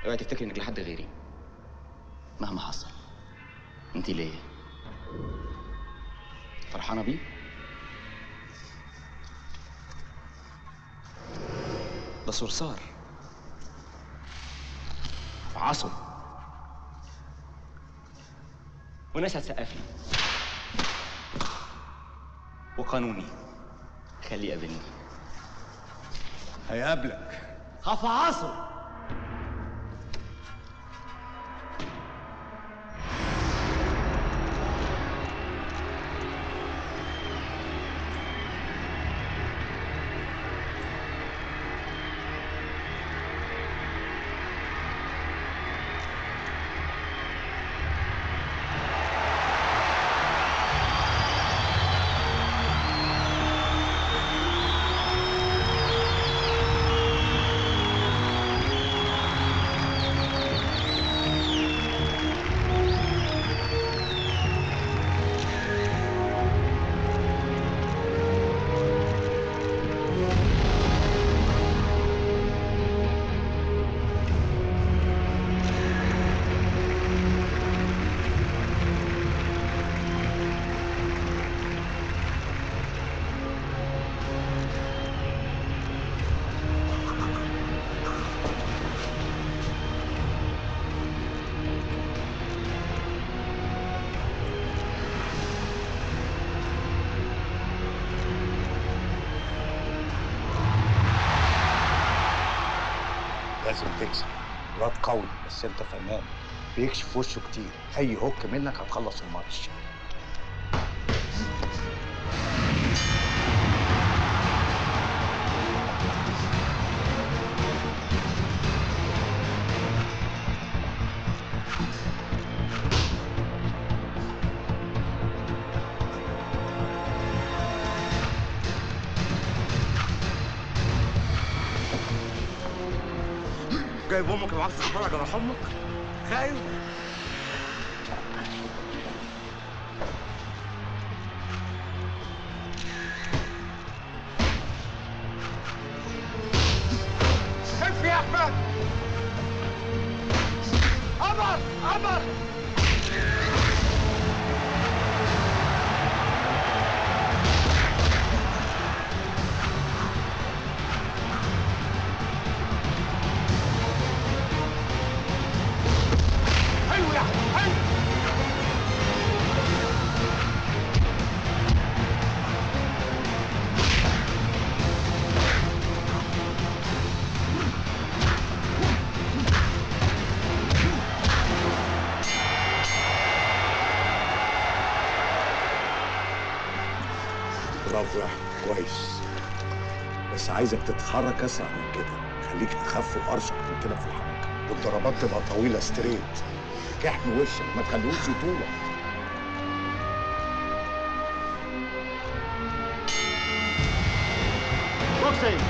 اوعي تفتكري انك لحد غيري. مهما حصل انت ليا. فرحانة بيه؟ ده صرصار في عصب وناس هتسقف لي وقانوني. خليه يقابلني. هيقابلك. هفعصه. لازم تكسب. الواد قوي بس انت فنان، بيكشف وشه كتير، اي hook منك هتخلص الماتش. جايب امك معاك تتفرج على امك؟ خايف؟ خف يا احمد. قمر قمر. برافو يا احمد، كويس، بس عايزك تتحرك اسرع من كده، خليك اخف وارشق من كده في الحركة، والضربات تبقى طويلة straight. احمي وشك ما تخليهوش يطولك. boxing.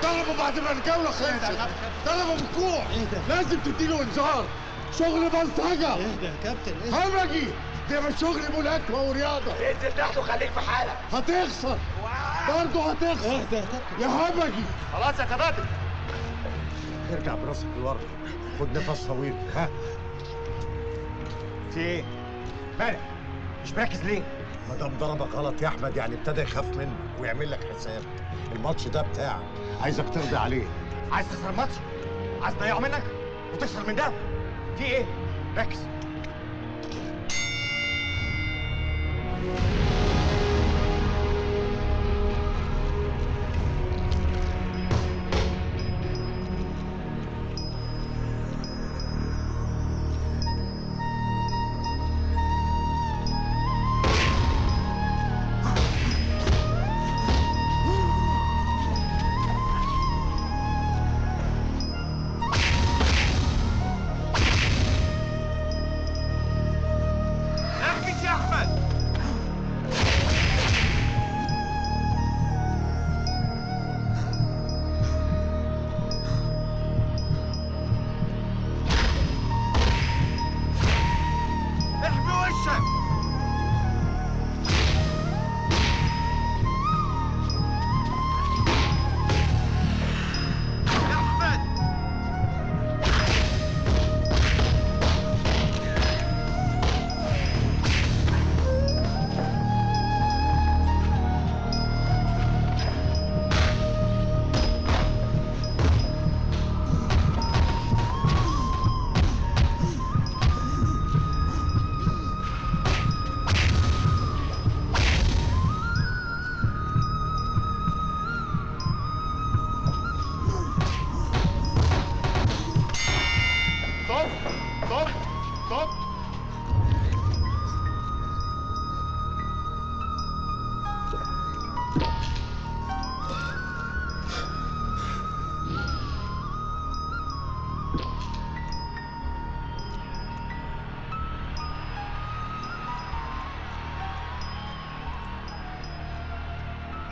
ضربه بعد ما الجولة خلصت، ضربه بالكوع، لازم تديله انذار. شغل بلطجة. اهدى يا كابتن، همجي، ده مش شغل ملاكمة ورياضة. انزل تحت وخليك في حالك. هتخسر برضه، هتخسر. اهدى يا كابتن يا همجي. خلاص يا كباتن، ارجع براسك لورا، خد نفس طويل. ها في ايه؟ مالك؟ مش مركز ليه؟ ما دام ضربك غلط يا احمد يعني ابتدى يخاف منك ويعمل لك حساب. الماتش ده بتاعك، عايزك ترضي عليه. عايز تخسر الماتش؟ عايز تضيعه منك وتخسر من ده؟ في ايه؟ ركز.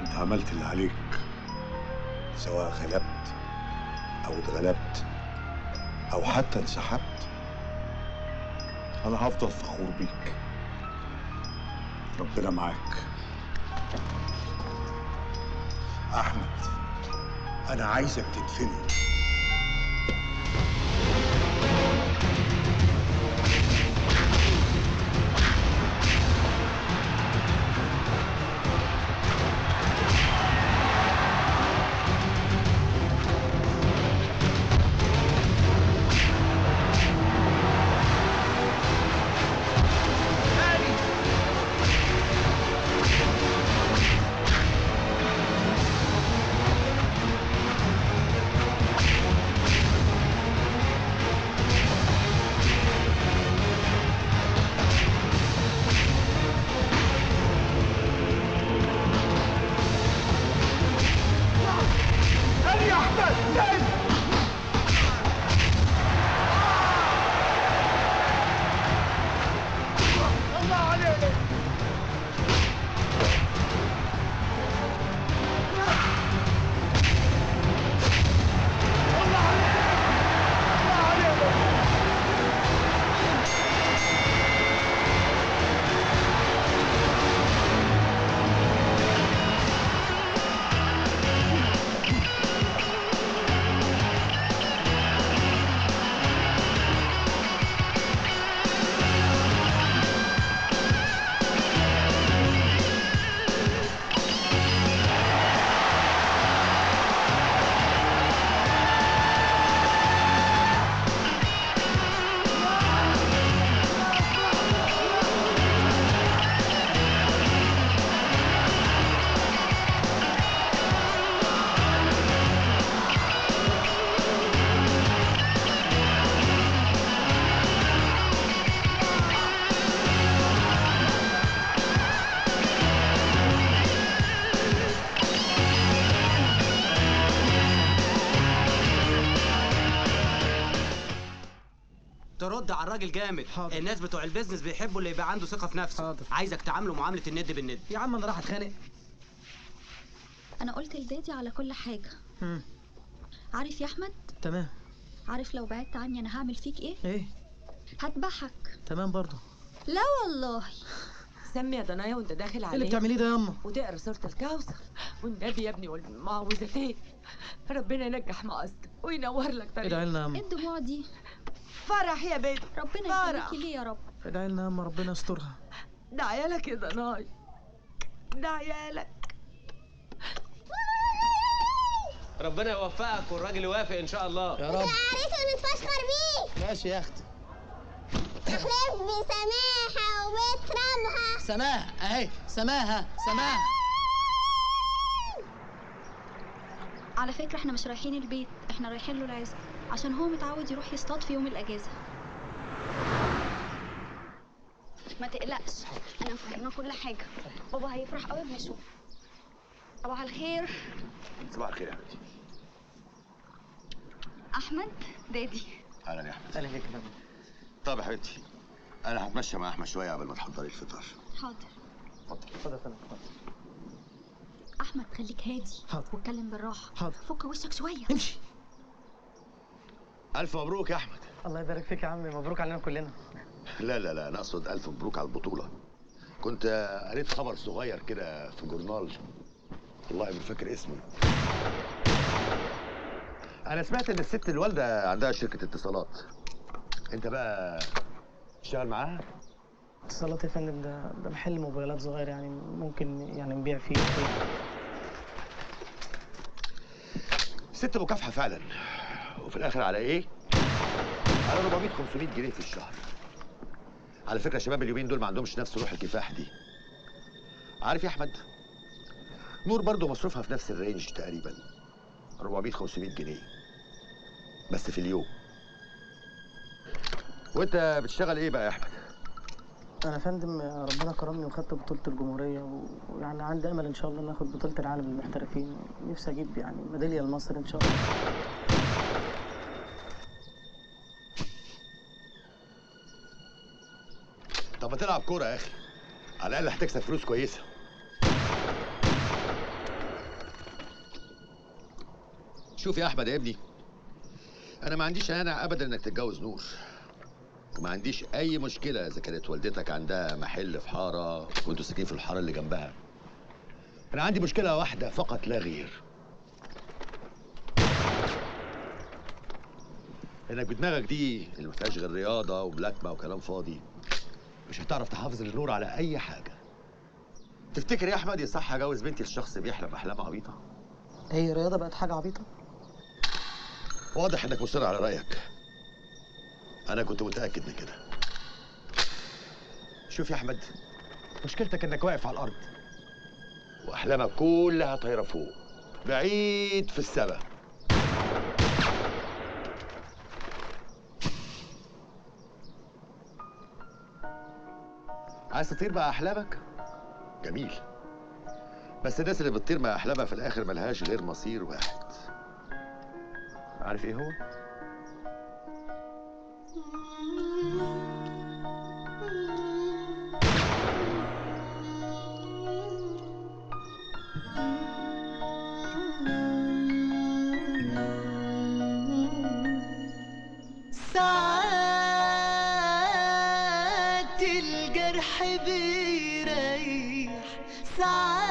انت عملت اللي عليك، سواء غلبت او اتغلبت او حتى انسحبت. انا هفضل فخور بيك. ربنا معاك. احمد، انا عايزك تدفنه. ترد على الراجل جامد. حاضر. الناس بتوع ال business بيحبوا اللي يبقى عنده ثقة في نفسه. حاضر. عايزك تعامله معاملة الند بالند. يا عم انا راح اتخانق. انا قلت ل daddy على كل حاجة. عارف يا احمد؟ تمام. عارف لو بعدت عني انا هعمل فيك ايه؟ ايه؟ هذبحك. تمام برضه. لا والله. سمي يا ضنايا وانت داخل عليه. ايه اللي بتعمليه ده ياما؟ وتقرا سورة الكوثر والنبي يا ابني والمعوذتين. ربنا ينجح مقصدك وينور لك طريقك. ادعي لنا ياما. ايه الدموع دي؟ فرح يا بنت، ربنا يخليكي ليه يا رب. ادعي لنا ياما ربنا يسترها. ده عيالك يا ضناي، ده عيالك. ربنا يوفقك والراجل يوافق ان شاء الله يا رب. عريس ونتفشخر بيه. ماشي يا اختي. احلف بسماحة وبترابها. سماها اهي، سماها سماها. على فكرة احنا مش رايحين البيت، احنا رايحين له العزبة عشان هو متعود يروح يصطاد في يوم الاجازة. ما تقلقش، انا مفهمه كل حاجة. بابا هيفرح قوي اما يشوف. صباح الخير. صباح الخير يا حبيبتي. احمد دادي. اهلا يا احمد. اهلا بيك يا فندم. طب يا حبيبتي انا هتمشى مع احمد شوية قبل ما تحضري الفطار. حاضر. اتفضل. اتفضل يا فندم. اتفضل. احمد خليك هادي. حاضر. واتكلم بالراحة. حاضر. فك وشك شوية. امشي. الف مبروك يا احمد. الله يبارك فيك يا عمي، مبروك علينا كلنا. لا لا لا، انا اقصد الف مبروك على البطولة. كنت قريت خبر صغير كده في جورنال، والله ما فاكر اسمه. انا سمعت ان الست الوالدة عندها شركة اتصالات. انت بقى تشتغل معاها؟ اتصالات يا فندم؟ ده محل موبايلات صغير، يعني ممكن يعني نبيع فيه. ست مكافحة فعلا، وفي الاخر على ايه؟ على 400 500 جنيه في الشهر. على فكرة شباب اليومين دول ما عندهمش نفس روح الكفاح دي. عارف يا احمد، نور برضو مصروفها في نفس ال range تقريبا، 400 500 جنيه بس في اليوم. وانت بتشتغل ايه بقى يا احمد؟ انا يا فندم ربنا كرمني وخدت بطولة الجمهورية، ويعني عندي امل ان شاء الله ناخد بطولة العالم للمحترفين. نفسي اجيب يعني ميدالية لمصر ان شاء الله. طب ما تلعب كورة يا اخي، على الاقل هتكسب فلوس كويسة. شوف يا احمد يا ابني، انا ما عنديش مانع ابدا انك تتجوز نور، وما عنديش اي مشكلة اذا كانت والدتك عندها محل في حارة وانتوا ساكنين في الحارة اللي جنبها. انا عندي مشكلة واحدة فقط لا غير، انك بدماغك دي اللي ما فيهاش غير رياضة وملاكمه وكلام فاضي مش هتعرف تحافظ لنور على اي حاجة. تفتكر يا احمد يصح اجوز بنتي لشخص بيحلم احلام عبيطه؟ هي الرياضة بقت حاجة عبيطه؟ واضح انك مصر على رايك. انا كنت متاكد من كده. شوف يا احمد، مشكلتك انك واقف على الارض واحلامك كلها طايره فوق بعيد في السما. عايز تطير مع احلامك؟ جميل، بس الناس اللي بتطير مع احلامها في الاخر ملهاش غير مصير واحد. عارف ايه هو؟ ساعات الجرح بيريح، ساعات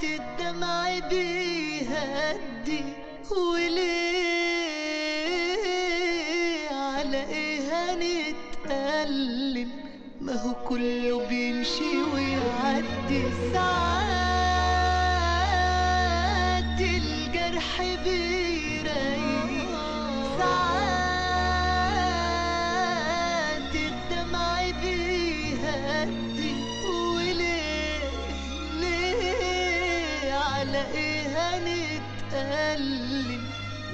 الدمع بيهدي، وليه على ايه هنتألم؟ ما هو كله بيمشي ويعدي. ساعات الجرح بيريح، ساعات الدمع بيهدي، وليه ليه على ايه هنتألم؟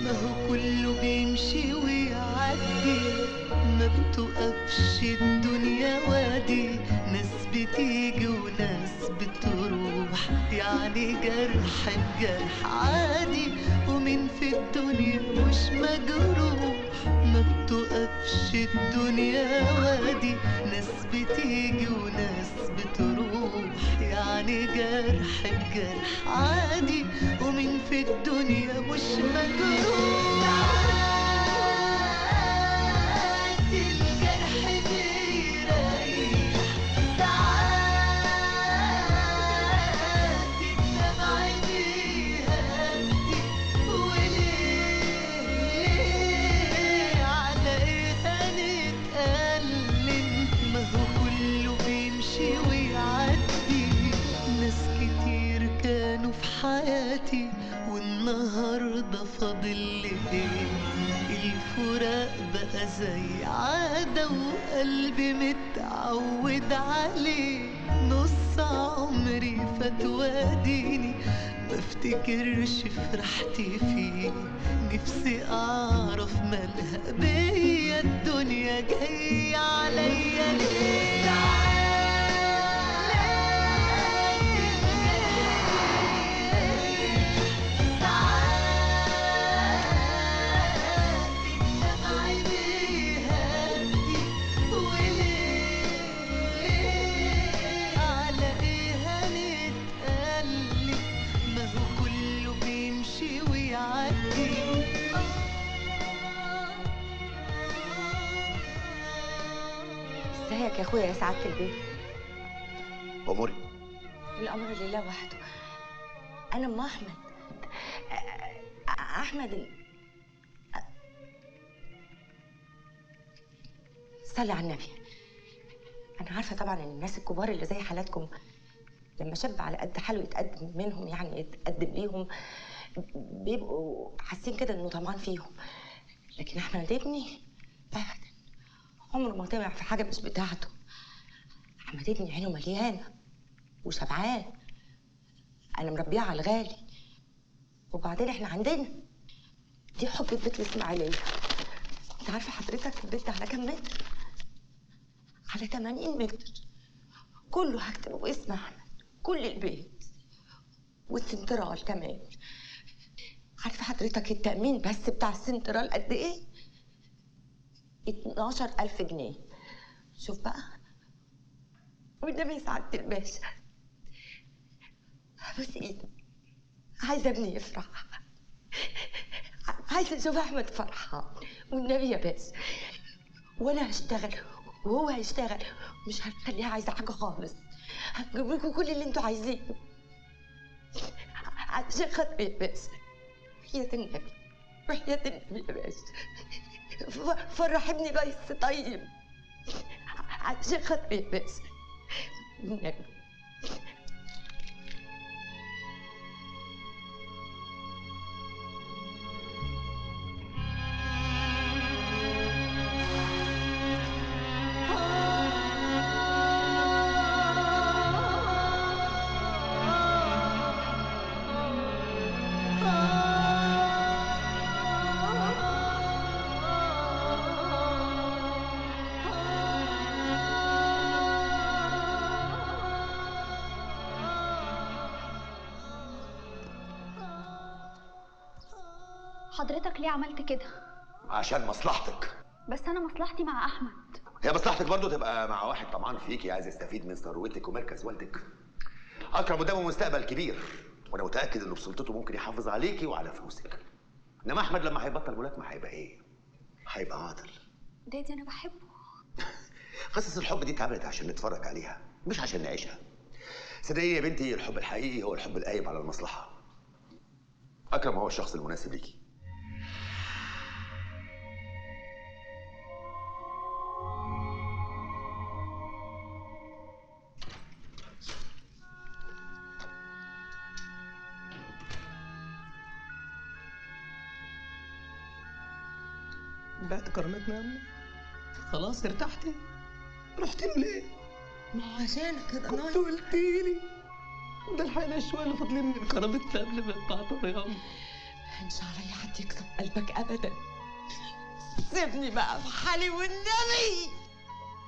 ما هو كله بيمشي ويعدي. ما بتوقفش الدنيا وادي، ناس بتيجي وناس بتروح، يعني جرح بجرح عادي، ومين في الدنيا مش مجروح؟ ما بتوقفش الدنيا وادي، ناس بتيجي وناس بتروح، يعني جرح بجرح عادي، ومين في الدنيا مش مجروح؟ ساعات الجرح بيريح، ساعات الدمع بيهدي، وليه على ايه هنتألم؟ ما هو كله بيمشي ويعدي. ناس كتير كانوا في حياتي والنهارده فاضل لي ايه؟ الفراق بقى زي عادة وقلبي متعود عليه. نص عمري فات واديني ما افتكرش فرحتي فيه. نفسي اعرف مالها بيا الدنيا جاية عليا ليه؟ على ايه هنتألم؟ ما هو كله بيمشي ويعدي. ازيك يا اخويا يا سعادة البيت؟ اموري الامر لله وحده. انا ام احمد. احمد صلي على النبي. انا عارفه طبعا ان الناس الكبار اللي زي حالاتكم لما شاب على قد حاله يتقدم منهم، يعني يتقدم ليهم، بيبقوا حاسين كده انه طمعان فيهم. لكن احمد ابني ابدا عمره ما طمع في حاجة مش بتاعته. احمد ابني عينه مليانة وشبعان، انا مربيه على الغالي. وبعدين احنا عندنا دي حجه بيت الاسماعيلية. انت عارفه حضرتك البيت ده على كام متر؟ على 80 متر. كله هكتبه باسم احمد، كل البيت والسنترال كمان. عارفه حضرتك التأمين بس بتاع السنترال قد ايه؟ 12000 جنيه. شوف بقى، والنبي يا سعادة الباشا هبوس ايدك، عايزه ابني يفرح، عايزه اشوف احمد فرحان. والنبي يا باشا، وانا هشتغل وهو هيشتغل، مش هنخليها عايزه حاجة خالص. هجيب لكم كل اللي انتوا عايزينه عشان خاطري يا باشا. وحياة النبي، وحياة النبي يا باشا، فرح ابني بس. طيب عشان خاطري يا باشا، النبي. حضرتك ليه عملت كده؟ عشان مصلحتك. بس انا مصلحتي مع احمد. هي مصلحتك برضو تبقى مع واحد طمعان فيكي، عايز يستفيد من ثروتك ومركز والدك. اكرم قدامه مستقبل كبير، وانا متاكد انه بسلطته ممكن يحافظ عليكي وعلى فلوسك. انما احمد لما هيبطل ملاكمة هيبقى ايه؟ هيبقى عاطل. دادي انا بحبه. قصص الحب دي اتعملت عشان نتفرج عليها مش عشان نعيشها. صدقيني يا بنتي، الحب الحقيقي هو الحب القايم على المصلحة. اكرم هو الشخص المناسب ليكي. بعت كرامتنا يا أمي، خلاص ارتحتي؟ رحت له ليه؟ ما هو عشانك كده. كنت قلتيلي ده الحقيقة شوية اللي فاضلين من كرامتنا قبل ما تبعتهم يا أمي. ما هنش عليا حد يكسب قلبك أبدا. سيبني بقى في حالي والنبي.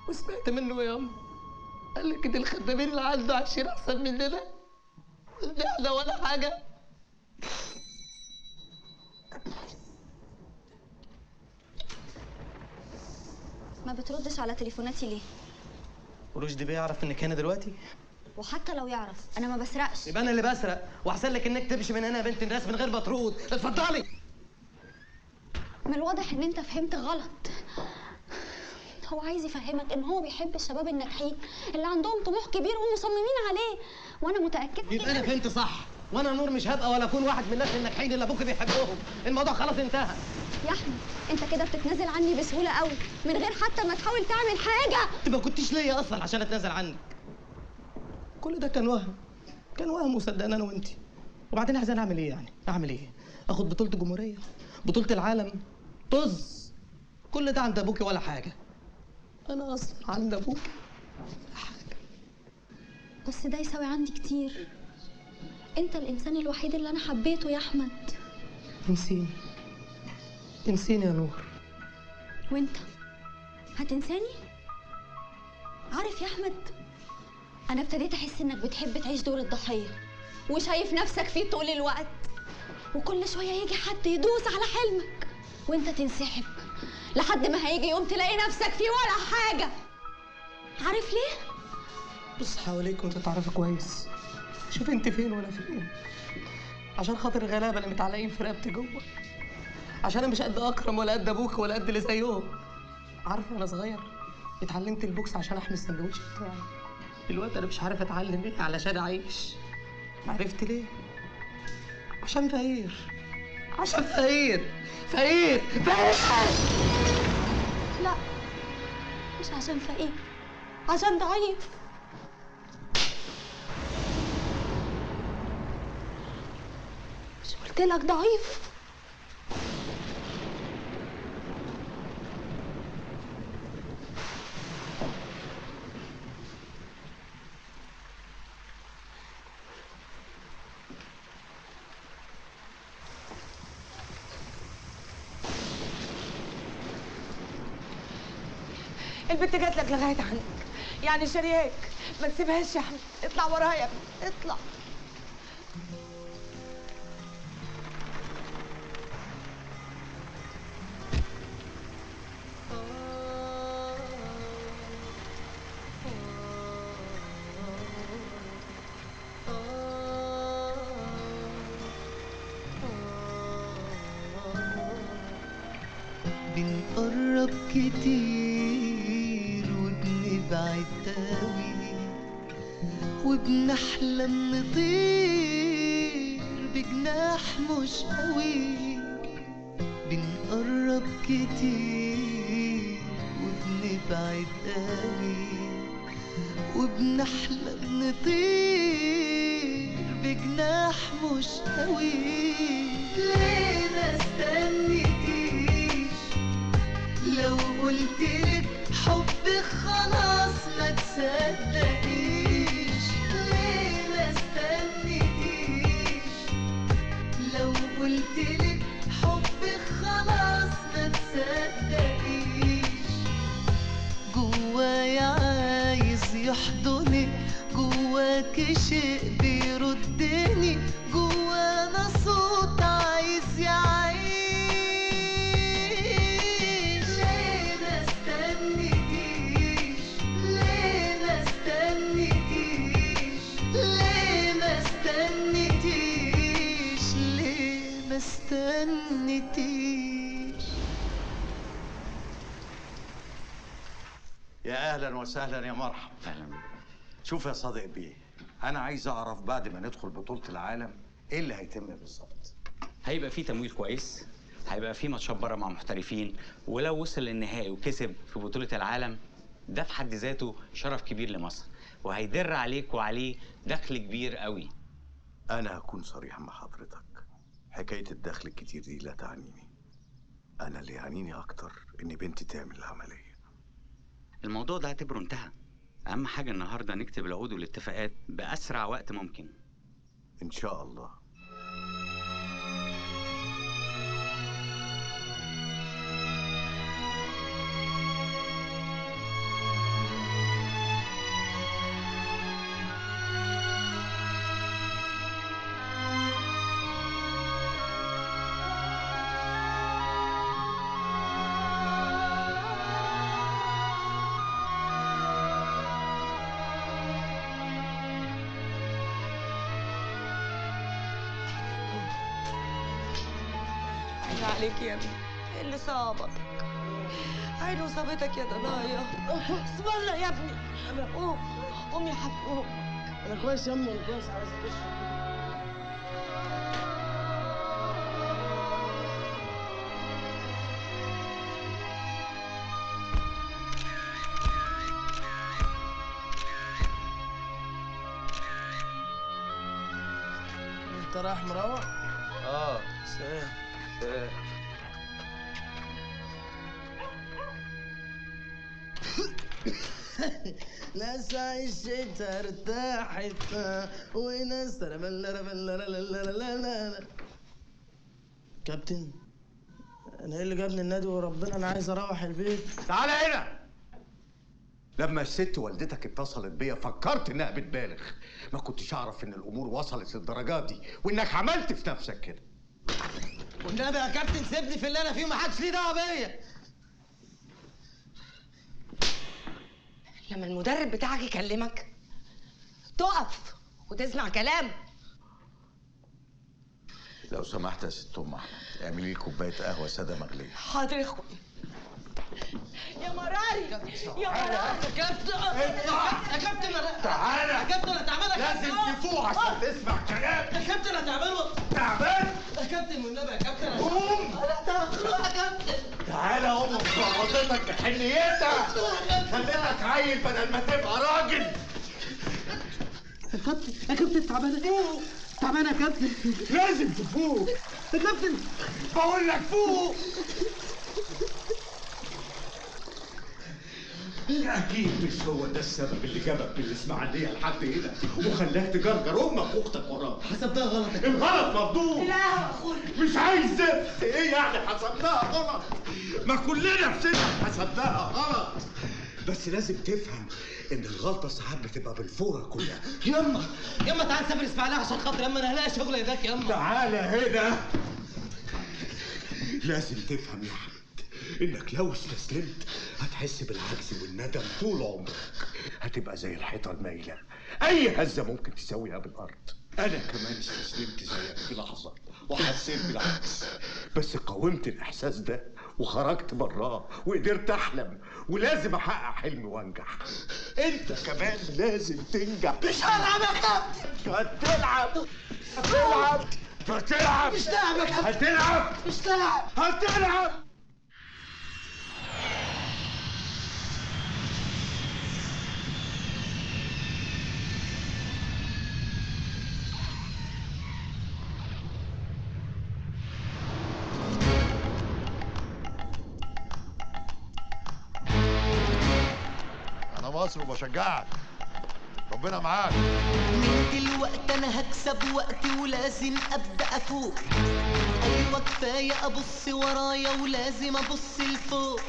وسمعت منه يا أمي، قال لك إن الخدامين اللي عنده عايشين أحسن مننا، ده احنا ولا حاجة. ما بتردش على تليفوناتي ليه؟ رشدي بيه يعرف انك هنا دلوقتي؟ وحتى لو يعرف انا ما بسرقش. يبقى انا اللي بسرق، واحسن لك انك تمشي من هنا يا بنت الناس من غير ما ترد. اتفضلي. من الواضح ان انت فهمت غلط. هو عايز يفهمك ان هو بيحب الشباب الناجحين اللي عندهم طموح كبير ومصممين عليه، وانا متاكدة. يبقى انا فهمت صح، وانا نور مش هبقى ولا اكون واحد من الناس الناجحين اللي ابوك بيحبهم. الموضوع خلاص انتهى. يا احمد انت كده بتتنازل عني بسهولة قوي من غير حتى ما تحاول تعمل حاجة. انت ما كنتش ليا اصلا عشان اتنازل عنك. كل ده كان وهم، كان وهم وصدقنا انا وانت. وبعدين عايزين اعمل ايه يعني؟ اعمل ايه؟ اخد بطوله الجمهورية؟ بطوله العالم؟ طز. كل ده عند ابوكي ولا حاجة. انا اصلا عند ابوكي حاجة. بس ده يساوي عندي كتير. انت الانسان الوحيد اللي انا حبيته يا احمد. انسيني، انسيني يا نور. وانت هتنساني؟ عارف يا احمد، انا ابتديت احس انك بتحب تعيش دور الضحية وشايف نفسك فيه طول الوقت، وكل شوية يجي حد يدوس على حلمك وانت تنسحب، لحد ما هيجي يوم تلاقي نفسك فيه ولا حاجة. عارف ليه؟ بص حواليك وانت تعرفي كويس، شوف انت فين وانا فين. عشان خاطر الغلابة اللي متعلقين في رقبتي جوه، عشان انا مش قد اكرم ولا قد ابوك ولا قد اللي زيهم. عارفه وانا صغير اتعلمت البوكس عشان احمي السندوتش بتاعي. دلوقتي انا مش عارف اتعلم ايه علشان اعيش. عرفت ليه؟ عشان فقير، عشان فقير فقير فقير. لا مش عشان فقير، عشان ضعيف. مش قلت لك ضعيف؟ البنت جات لك لغاية عندك، يعني شارياك، ما تسيبهاش يا احمد. اطلع وراها يا ابني، اطلع. بنقرب كتير وبنبعد قوي، وبنحلم نطير بجناح مش قوي. بنقرب كتير وبنبعد قوي، وبنحلم نطير بجناح مش قوي. ليه ما استنيتيش؟ لو قلتلك حبك خلاص ما تصدقيش. ليه ما استنيتيش؟ لو قلتلك حبك خلاص ما تصدقيش. جوايا عايز يحضنك، جواك شيء بيردني، جوانا صوت عايز يعيش. ليه ما استنيتيش؟ ليه ما استنيتيش؟ ليه ما استنيتيش؟ ليه ما استنيتيش؟ يا اهلا وسهلا يا مرحبا. اهلا. شوف يا صادق بيه، انا عايز اعرف بعد ما ندخل بطولة العالم ايه اللي هيتم بالظبط؟ هيبقى في تمويل كويس، هيبقى في ماتشات بره مع محترفين، ولو وصل للنهائي وكسب في بطولة العالم ده في حد ذاته شرف كبير لمصر، وهيدر عليك وعليه دخل كبير قوي. انا هكون صريح مع حضرتك، حكاية الدخل الكتير دي لا تعنيني. انا اللي يعنيني اكتر ان بنتي تعمل العملية. الموضوع ده اعتبره انتهى. اهم حاجة النهارده نكتب العقود والاتفاقات بأسرع وقت ممكن. ان شاء الله. عليك يا ابني، ايه اللي صابك؟ عينه صابتك يا ضنايا. اسم الله يا ابني، قوم قوم يا حبيبي قوم. انا كويس يا امي، انا كويس. عايز اشرب. انت رايح مروح؟ اه. سلام. سلام. ناس عشت ارتاحت وناس لا. كابتن، انا ايه اللي جابني النادي؟ وربنا انا عايز اروح البيت. تعالى هنا. لما الست والدتك اتصلت بيا فكرت انها بتبالغ، ما كنتش اعرف ان الامور وصلت للدرجات دي وانك عملت في نفسك كده. والنبي يا كابتن سيبني في اللي انا فيه، ما حدش ليه دعوه بيا. لما المدرب بتاعك يكلمك تقف وتسمع كلامه. لو سمحت يا ست ام احمد اعملي لي كوباية قهوة ساده مغليه. حاضر يا اخويا. يا مراري يا مراري. يا كابتن يا كابتن تعالى يا كابتن، انا تعبان. لازم تفوق عشان تسمع كلام. يا كابتن انا تعبان. تعبان يا كابتن والنبي يا كابتن. قوم. انا تعبان يا كابتن. تعالى يا امك ظبطتك بحنيتها، خليتك عيل بدل ما تبقى راجل. يا كابتن يا كابتن تعبانة تعبانة يا كابتن. لازم تفوق يا كابتن، بقول لك فوق. أكيد مش هو ده السبب اللي جابك من الإسماعيلية لحد هنا وخلاك تجرجر أمك وأختك وراك. حسبتها غلط. الغلط مردود. لا يا أخويا مش عايز زفت. إيه يعني حسبناها غلط؟ ما كلنا في سنك حسبناها غلط. بس لازم تفهم إن الغلطة ساعات بتبقى بالفورة كلها. يما يما تعالى نسافر الإسماعيلية عشان خاطر يما، أنا هلاقي شغل هناك يما. تعالى هنا. لازم تفهم يا أحمد إنك لو استسلمت هتحس بالعجز والندم طول عمرك، هتبقى زي الحيطة المايلة، أي هزة ممكن تساويها بالأرض. أنا كمان استسلمت زيك في لحظة وحسيت بالعجز، بس قاومت الاحساس ده وخرجت براه وقدرت احلم، ولازم احقق حلمي وانجح. انت كمان لازم تنجح. مش هلعب يا كابتن. هتلعب هتلعب هتلعب. مش لاعب يا كابتن. هتلعب. مش لاعب. هتلعب. مصر وبشجعك، ربنا معاك. من دلوقتي انا هكسب وقتي ولازم ابدا افوق. ايوه كفاية ابص ورايا ولازم ابص لفوق.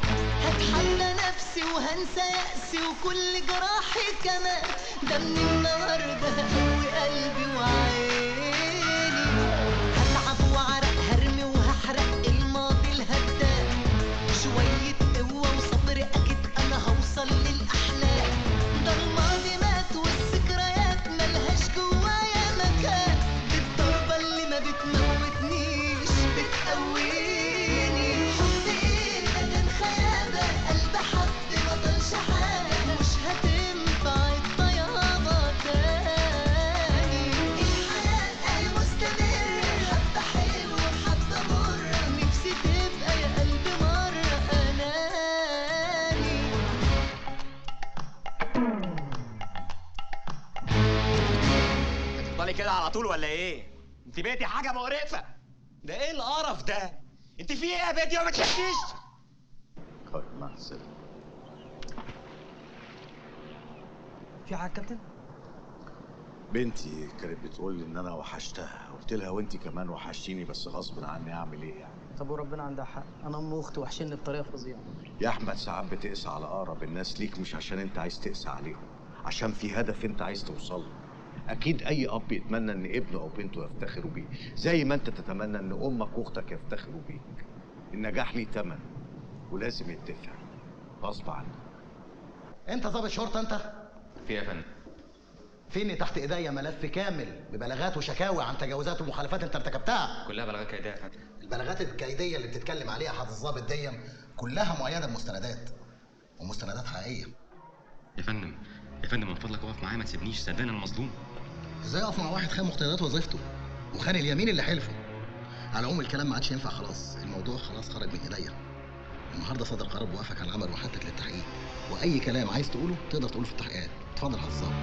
هتحدى نفسي وهنسى يأسي وكل جراحي كمان. ده من النهارده هقوي قلبي وعيني. هتعب وعرق هرمي وهحرق الماضي الهدام. شوية قوة وصبر اكيد انا هوصل للاحلام. ده الماضي مات والذكريات ملهاش جوايا مكان. دي الضربة اللي ما بتموتنيش بتقويني. حب ايه ده كان خيابة، قلب حد ما طالش حاجة. مش هتنفع الطيابة تاني. الحياة مستمرة، حبة حلوة حبة مرة. نفسي تبقى يا قلبي مرة أناني. هتفضلي كده على طول ولا ايه؟ انت بقيتي حاجة مقرفة. ده ايه القرف ده؟ انت في ايه يا بنتي ما بتحكيش؟ طيب مع السلامة. في حاجة يا كابتن؟ بنتي كانت بتقول لي ان انا وحشتها، قلت لها وانت كمان وحشتيني، بس غصب عني اعمل ايه يعني؟ طب وربنا عندها حق، انا ام واختي وحشيني بطريقة فظيعة. يا احمد ساعات بتقسى على اقرب الناس ليك، مش عشان انت عايز تقسى عليهم، عشان في هدف انت عايز توصل له. اكيد اي اب يتمنى ان ابنه او بنته يفتخروا بيه، زي ما انت تتمنى ان امك واختك يفتخروا بيك. النجاح ليه ثمن ولازم يدفع غصب عنك. انت ضابط شرطه انت؟ في يا فندم. فين تحت ايديا ملف كامل ببلاغات وشكاوي عن تجاوزات ومخالفات انت ارتكبتها. كلها بلاغات كيديه يا فندم. البلاغات الكيديه اللي بتتكلم عليها حضرة الضابط دي كلها مؤيدة بمستندات ومستندات حقيقية. يا فندم يا فندم من فضلك اقف معايا، ما تسيبنيش، صدقني انا مظلوم. ازاي اقف مع واحد خان مقتضيات وظيفته وخان اليمين اللي حلفه؟ على العموم الكلام ما عادش ينفع خلاص، الموضوع خلاص خرج من ايديا. النهارده صدر قرار بوقفك على العمل وحالتك للتحقيق، واي كلام عايز تقوله تقدر تقوله في التحقيقات. اتفضل حضرة الضابط.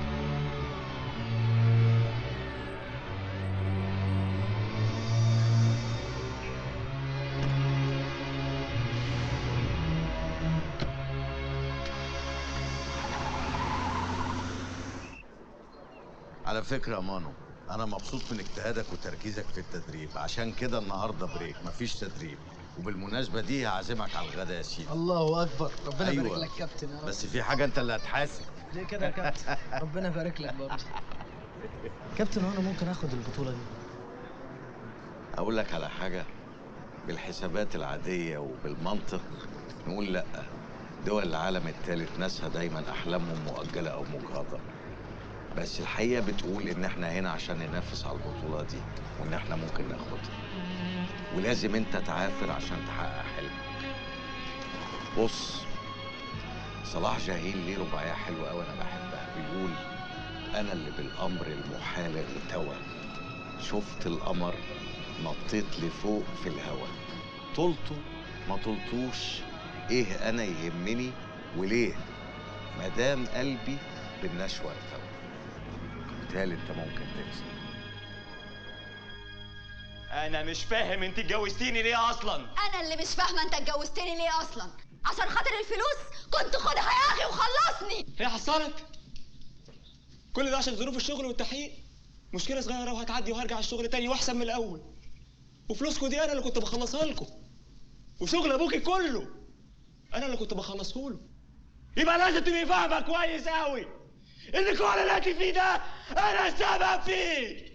على فكرة يا مانو، أنا مبسوط من اجتهادك وتركيزك في التدريب، عشان كده النهاردة break، مفيش تدريب. وبالمناسبة دي هعزمك على الغدا يا سيدي. الله أكبر، ربنا يبارك أيوة. لك كابتن يا رب. بس في حاجة أنت اللي هتحاسب. ليه كده يا كابتن؟ ربنا يبارك لك برضه. كابتن هو أنا ممكن آخد البطولة دي؟ أقول لك على حاجة، بالحسابات العادية وبالمنطق نقول لأ. دول العالم الثالث ناسها دايما أحلامهم مؤجلة أو مجهضة. بس الحقيقة بتقول إن إحنا هنا عشان ننافس على البطولة دي، وإن إحنا ممكن ناخدها. ولازم أنت تعافر عشان تحقق حلمك. بص، صلاح جاهين ليه رباعية حلوة أوي أنا بحبها، بيقول أنا اللي بالأمر المحال ارتوى، شفت القمر نطيت لفوق في الهوا، طولته ما طولتوش إيه أنا يهمني وليه، ما دام قلبي بالنشوة ارتوى. بالتالي انت ممكن تكسب. انا مش فاهم انت اتجوزتيني ليه اصلا؟ انا اللي مش فاهمه انت اتجوزتني ليه اصلا؟ عشان خاطر الفلوس؟ كنت خدها يا اخي وخلصني. هي حصلت؟ كل ده عشان ظروف الشغل والتحقيق؟ مشكلة صغيرة وهتعدي وهرجع الشغل تاني واحسن من الاول. وفلوسكم دي انا اللي كنت بخلصها لكم، وشغل ابوكي كله انا اللي كنت بخلصه له. يبقى لازم تبقي فاهمه كويس قوي ان كل اللي انت فيه ده انا السبب فيه.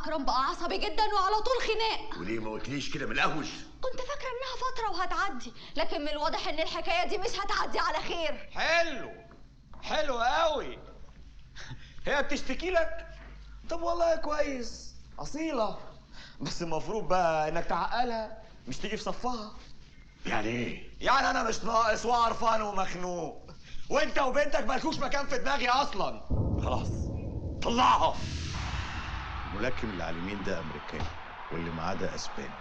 اكرم بقى عصبي جدا وعلى طول خناق. وليه ما قلتليش كده من الاول؟ كنت فاكره انها فترة وهتعدي، لكن من الواضح ان الحكاية دي مش هتعدي على خير. حلو حلو قوي. هي بتشتكي لك؟ طب والله كويس، اصيلة، بس المفروض بقى انك تعقلها مش تيجي في صفها. يعني ايه؟ يعني انا مش ناقص وعرفان ومخنوق، وانت وبنتك مالكوش مكان في دماغي اصلا. خلاص طلعها. الملاكم اللي على اليمين ده امريكاني واللي معاه ده اسباني.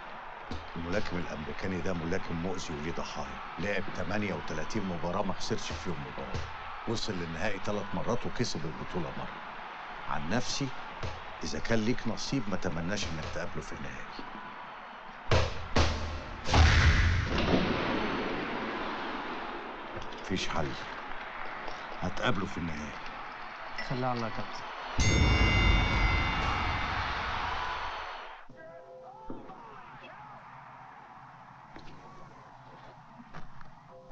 الملاكم الامريكاني ده ملاكم مؤذي وليه ضحايا، لعب 38 مباراة ما خسرش فيهم مباراة، وصل للنهائي 3 مرات وكسب البطولة مرة. عن نفسي اذا كان ليك نصيب ما تمناش انك تقابله في النهائي. مفيش حل، هتقابله في النهائي. خليها على الله يا كابتن.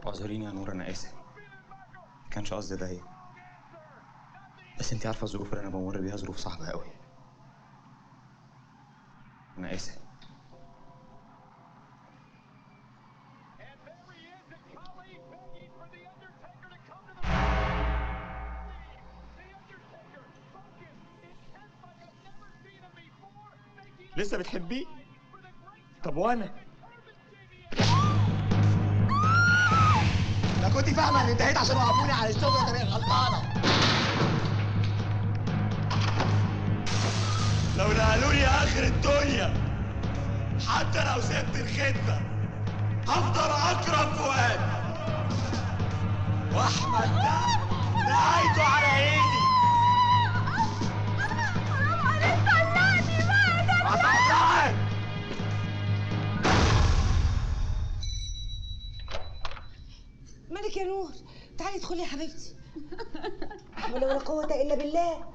اعذريني يا نور، انا اسف، ما كانش قصدي اضايقك، بس انت عارفه الظروف اللي انا بمر بيها ظروف صعبة قوي. انا اسف. لسه بتحبيه؟ طب وانا؟ لا كنت فاهمه ان انتهيت عشان وقفوني على الشغل طريقه غلطانة. لو نقلوني اخر الدنيا حتى لو سبت الخدمة هفضل اكرم فؤاد، واحمد ده نهايته على ايدي. حرام عليك، طلعني بقى، طلعني. مالك يا نور؟ تعالي ادخلي يا حبيبتي. لا حول ولا قوة إلا بالله.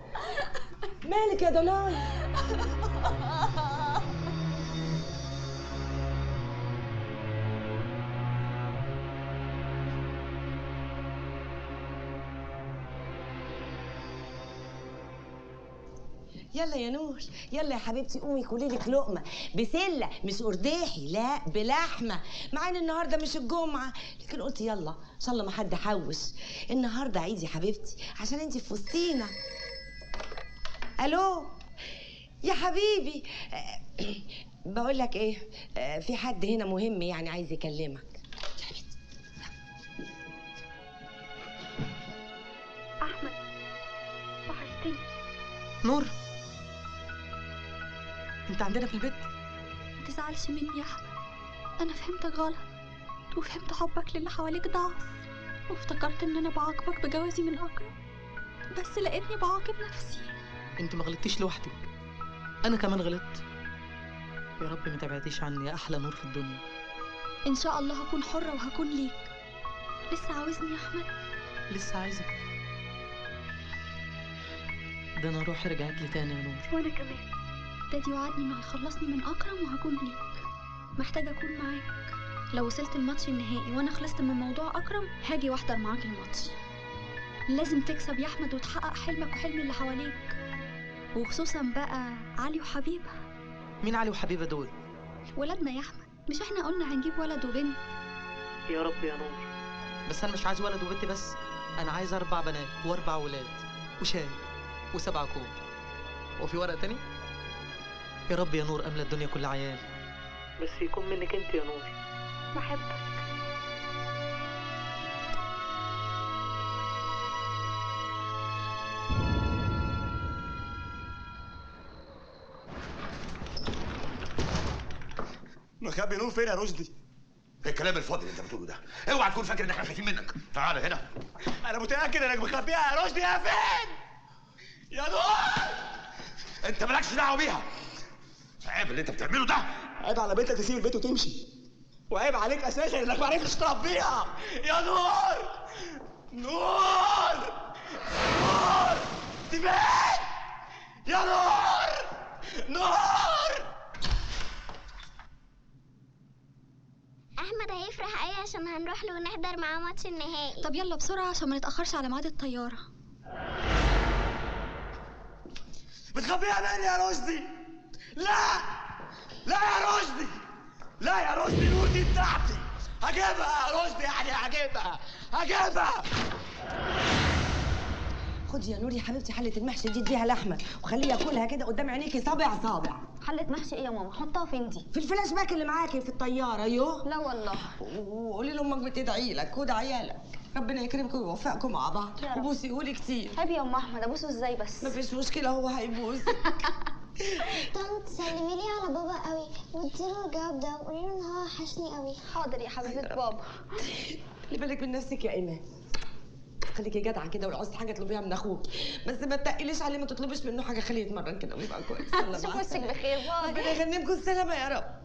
مالك يا دناي؟ يلا يا نور، يلا يا حبيبتي قومي كلي لك لقمة بسلة، مش قرداحي، لا بلحمه، مع ان النهارده مش الجمعة، لكن قلت يلا ان شاء الله ما حد حوش. النهارده عيد يا حبيبتي عشان انت في وسطينا. الو يا حبيبي، بقول لك ايه، في حد هنا مهم يعني عايز يكلمك. يا حبيبتي. احمد وحشتني. نور انت عندنا في البيت؟ ما تزعلش مني يا احمد، انا فهمتك غلط وفهمت حبك للي حواليك ضعف، وافتكرت ان انا بعاقبك بجوازي من اكرم، بس لقيتني بعاقب نفسي. انت ما غلطتيش لوحدك، انا كمان غلطت. يا رب ما تبعديش عني يا احلى نور في الدنيا. ان شاء الله هكون حره وهكون ليك. لسه عاوزني يا احمد؟ لسه عايزك. ده انا روحي رجعت لي تاني يا نور. وانا كمان. دادي وعدني انه هيخلصني من اكرم وهكون ليك. محتاجه اكون معاك. لو وصلت الماتش النهائي وانا خلصت من موضوع اكرم هاجي واحضر معاك الماتش. لازم تكسب يا احمد وتحقق حلمك وحلم اللي حواليك، وخصوصا بقى علي وحبيبه. مين علي وحبيبه دول؟ ولادنا يا احمد، مش احنا قلنا هنجيب ولد وبنت؟ يا رب يا نور، بس انا مش عايز ولد وبنت بس، انا عايز 4 بنات و4 ولاد وشاي و7 كوب. وفي ورقة تاني؟ يا رب يا نور املى الدنيا كلها عيال، بس يكون منك انت يا نور. بحبك. مخبي نور فين يا رشدي؟ ايه الكلام الفاضي اللي انت بتقوله ده؟ اوعى تكون فاكر ان احنا خايفين منك. تعالى هنا. انا متاكد انك مخبيها يا رشدي. يا فين؟ يا نور انت مالكش دعوه بيها. عيب اللي انت بتعمله ده. عيب على بنتك تسيب البيت وتمشي، وعيب عليك اساسا انك ما عرفتش تربيها. يا نور، نور، نور، دي فين؟ يا نور، نور. احمد هيفرح قوي عشان هنروح له ونحضر معاه ماتش النهائي. طب يلا بسرعة عشان ما نتاخرش على ميعاد الطيارة. بتخبيها مني يا رشدي؟ لا لا يا رشدي، لا يا رشدي، نور دي بتاعتي، هجيبها يا رشدي، يعني هجيبها هجيبها. خدي يا نور يا حبيبتي حله المحشي دي، اديها لحمه وخليه ياكلها كده قدام عينيكي صابع صابع. حله محشي ايه يا ماما؟ حطها فين دي؟ في الفلاش باك اللي معاكي في الطيارة. ايوه. لا والله. وقولي لامك بتدعي لك وادعي عيالك، ربنا يكرمكم ويوفقكم مع بعض. وبوسيهولي كتير. عيب يا ام احمد، ابوسه ازاي بس؟ مفيش مشكلة، هو هيبوسك. طنط سلمي لي على بابا قوي واديله الجواب ده وقولي له ان هو وحشني قوي. حاضر يا حبيبه بابا. خلي بالك من نفسك يا ايمان، خليكي جدعه كده، ولو عاوزتي حاجة اطلبيها من اخوك، بس ما تقليش عليه، ما تطلبيش منه حاجة، خليه يتمرن كده ويبقى كويس. يلا شوف وشك بخير. باي. ربنا يغنمكم السلامة يا رب.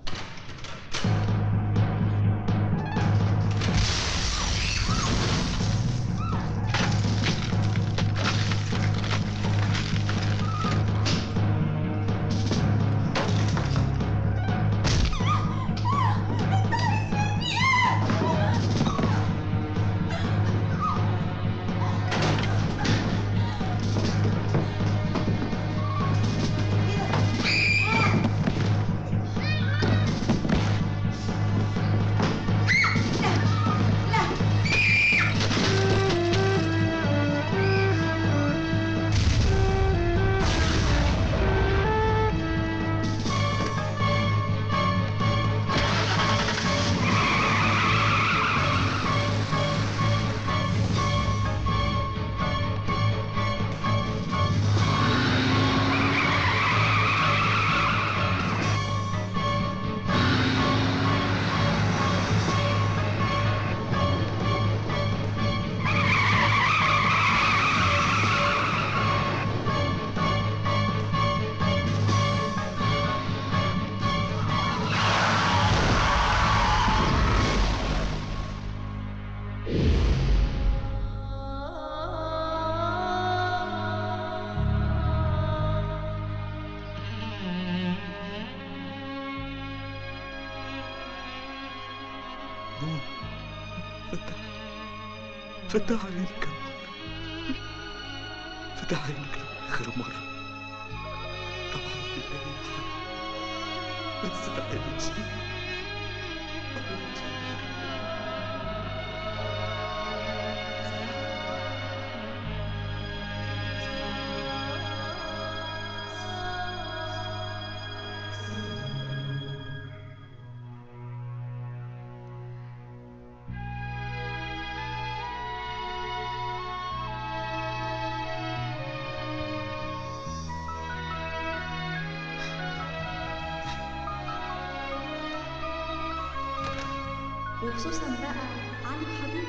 فتح عينك يا نور، فتح عينك لآخر مرة. طبعا بالله يا حبيبي، بس تعالي شيء. وخصوصا بقى علي وحبيبه.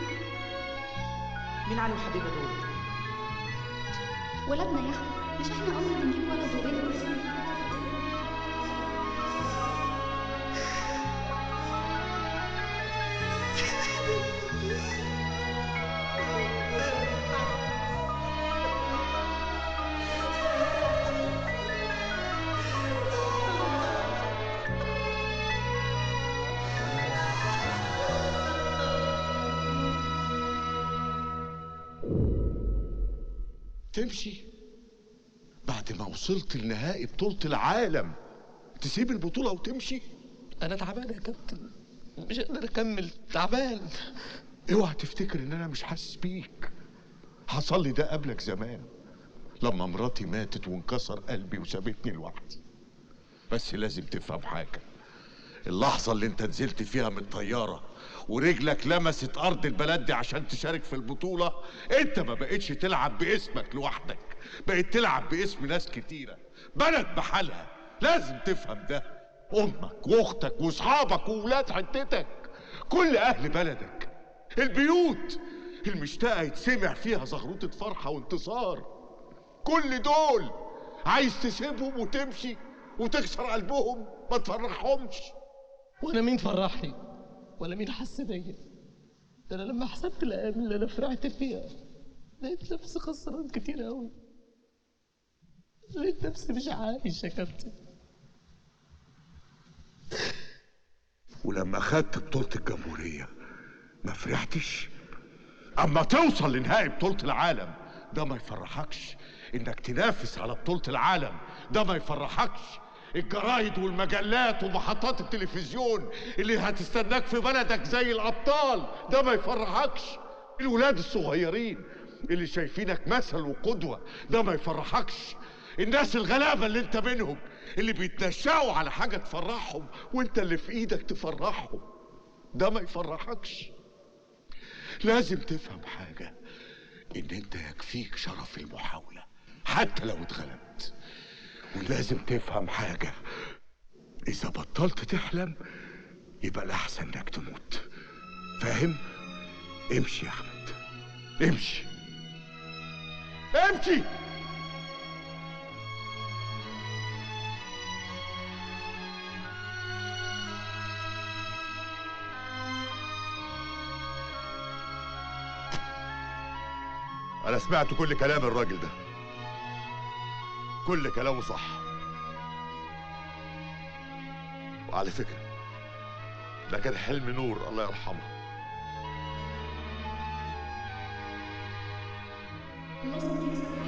مين علي وحبيبه دول؟ ولادنا يا احمد، مش احنا قلنا هنجيب ولد وبنت؟ تمشي بعد ما وصلت لنهائي بطولة العالم تسيب البطولة وتمشي؟ أنا تعبان يا كابتن، مش قادر أكمل، تعبان. اوعى تفتكر إن أنا مش حاسس بيك. حصل لي ده قبلك زمان لما مراتي ماتت وانكسر قلبي وسابتني لوحدي. بس لازم تفهم حاجة، اللحظة اللي انت نزلت فيها من الطيارة ورجلك لمست أرض البلد دي عشان تشارك في البطولة، انت ما بقتش تلعب باسمك لوحدك، بقيت تلعب باسم ناس كتيرة، بلد بحالها. لازم تفهم ده، أمك وأختك وأصحابك وولاد حتتك، كل أهل بلدك، البيوت المشتاقة يتسمع فيها زغروطة فرحة وانتصار، كل دول عايز تسيبهم وتمشي وتكسر قلبهم، ما تفرحهمش. وانا مين فرحني؟ ولا مين حس بيا؟ ده انا لما حسبت الايام اللي انا فرحت فيها لقيت نفسي خسران كتير قوي، لقيت نفسي مش عايش يا كابتن. ولما خدت بطولة الجمهورية ما فرحتش؟ اما توصل لنهائي بطولة العالم ده ما يفرحكش؟ انك تنافس على بطولة العالم ده ما يفرحكش؟ الجرايد والمجلات ومحطات التلفزيون اللي هتستناك في بلدك زي الابطال، ده ما يفرحكش؟ الولاد الصغيرين اللي شايفينك مثل وقدوه، ده ما يفرحكش؟ الناس الغلابة اللي انت منهم، اللي بيتنشأوا على حاجة تفرحهم وانت اللي في ايدك تفرحهم، ده ما يفرحكش؟ لازم تفهم حاجة، ان انت يكفيك شرف المحاولة حتى لو اتغلبت. ولازم تفهم حاجة، اذا بطلت تحلم يبقى الاحسن انك تموت. فاهم؟ امشي يا احمد، امشي امشي. أنا سمعت كل كلام الراجل ده، كل كلامه صح. وعلى فكرة ده كان حلم نور الله يرحمها. لازم تكسب.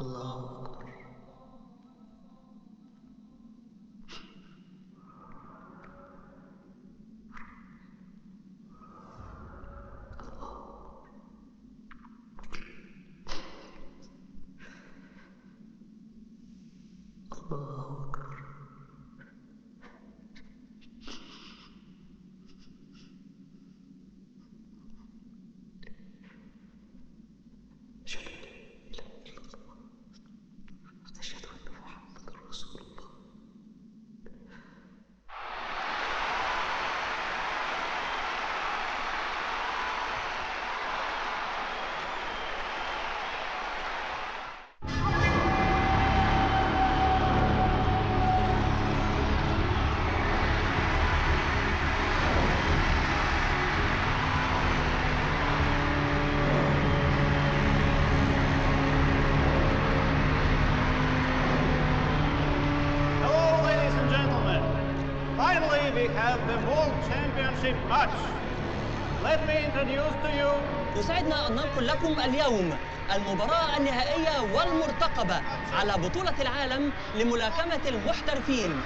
الله أكبر. الله أكبر. أشهد أن لا إله إلا الله، أشهد أن محمدا رسول الله. Hello, ladies and gentlemen. Finally, we have the World Championship match. Let me introduce to you يسعدنا أن ننقل لكم اليوم المباراة النهائية والمرتقبة على بطولة العالم لملاكمة المحترفين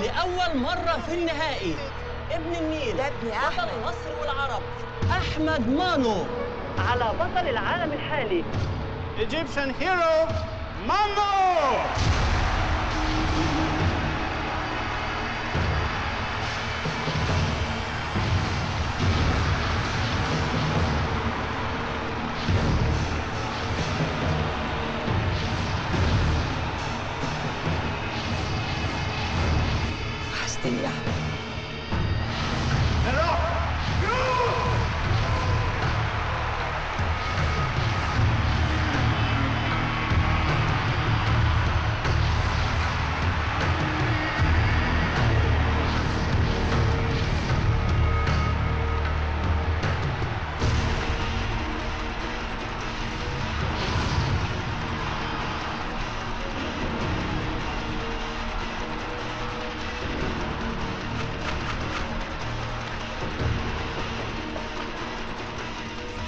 لأول مرة في النهائي. ابن النيل بطل مصر والعرب أحمد مانو على بطل العالم الحالي Egyptian hero Mano. وحشتني يا احمد.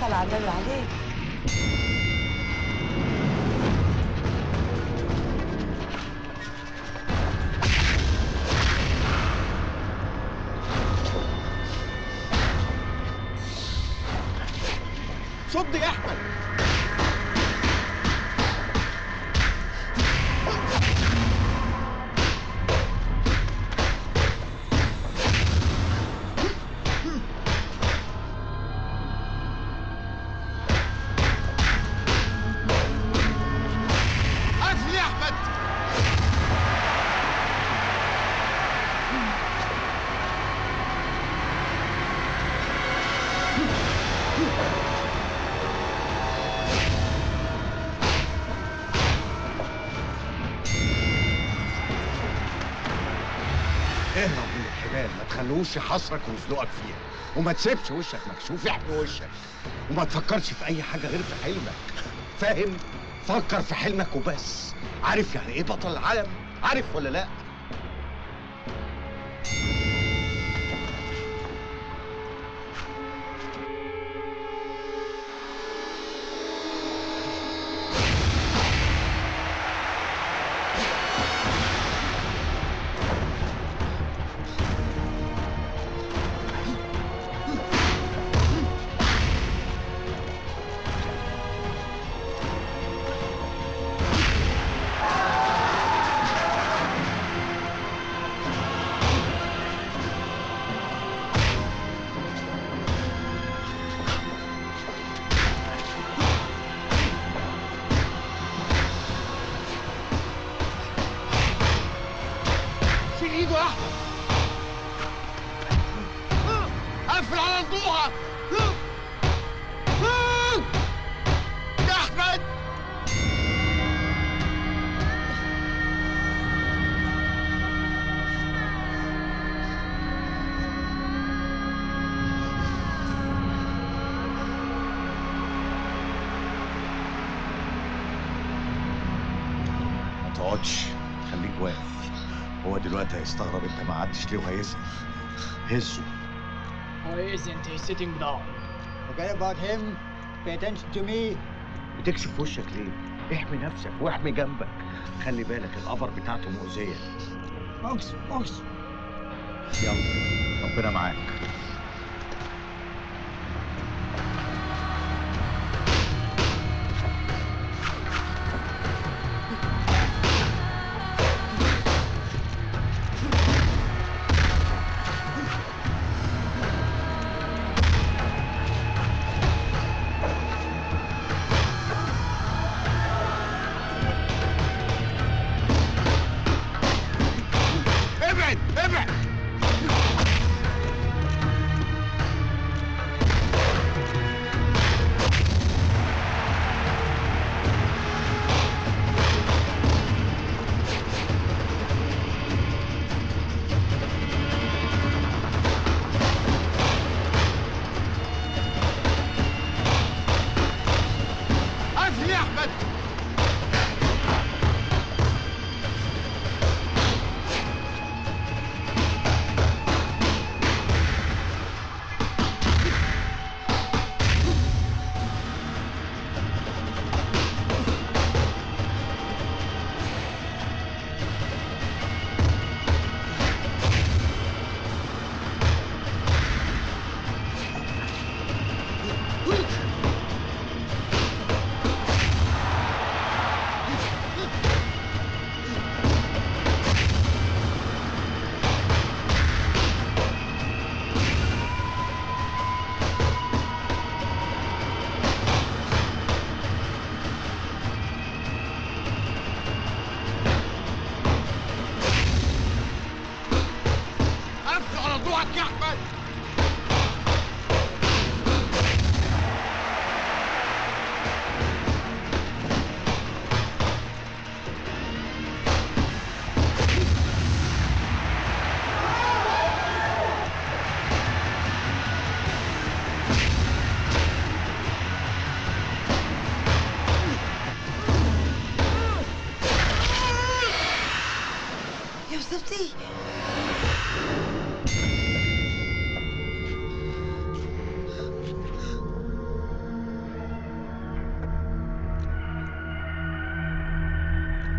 صلى على النبي عليك. صد يا احمد. قفل يا احمد. اهرب من الحبال، ما تخلوش يحصرك ويزنقك فيها، وما تسيبش وشك مكشوف، احمي وشك، وما تفكرش في اي حاجة غير في حلمك. فاهم؟ فكر في حلمك وبس. عارف يعني ايه بطل العالم؟ عارف ولا لا؟ خليك واقف. هو دلوقتي هيستغرب انت ما قعدتش ليه وهيسأل. هزه. Why isn't he sitting down? Forget about him. Pay attention to me. بتكشف وشك ليه؟ احمي نفسك واحمي جنبك. خلي بالك ال upper بتاعته مؤذية. Box box. يلا ربنا معاك.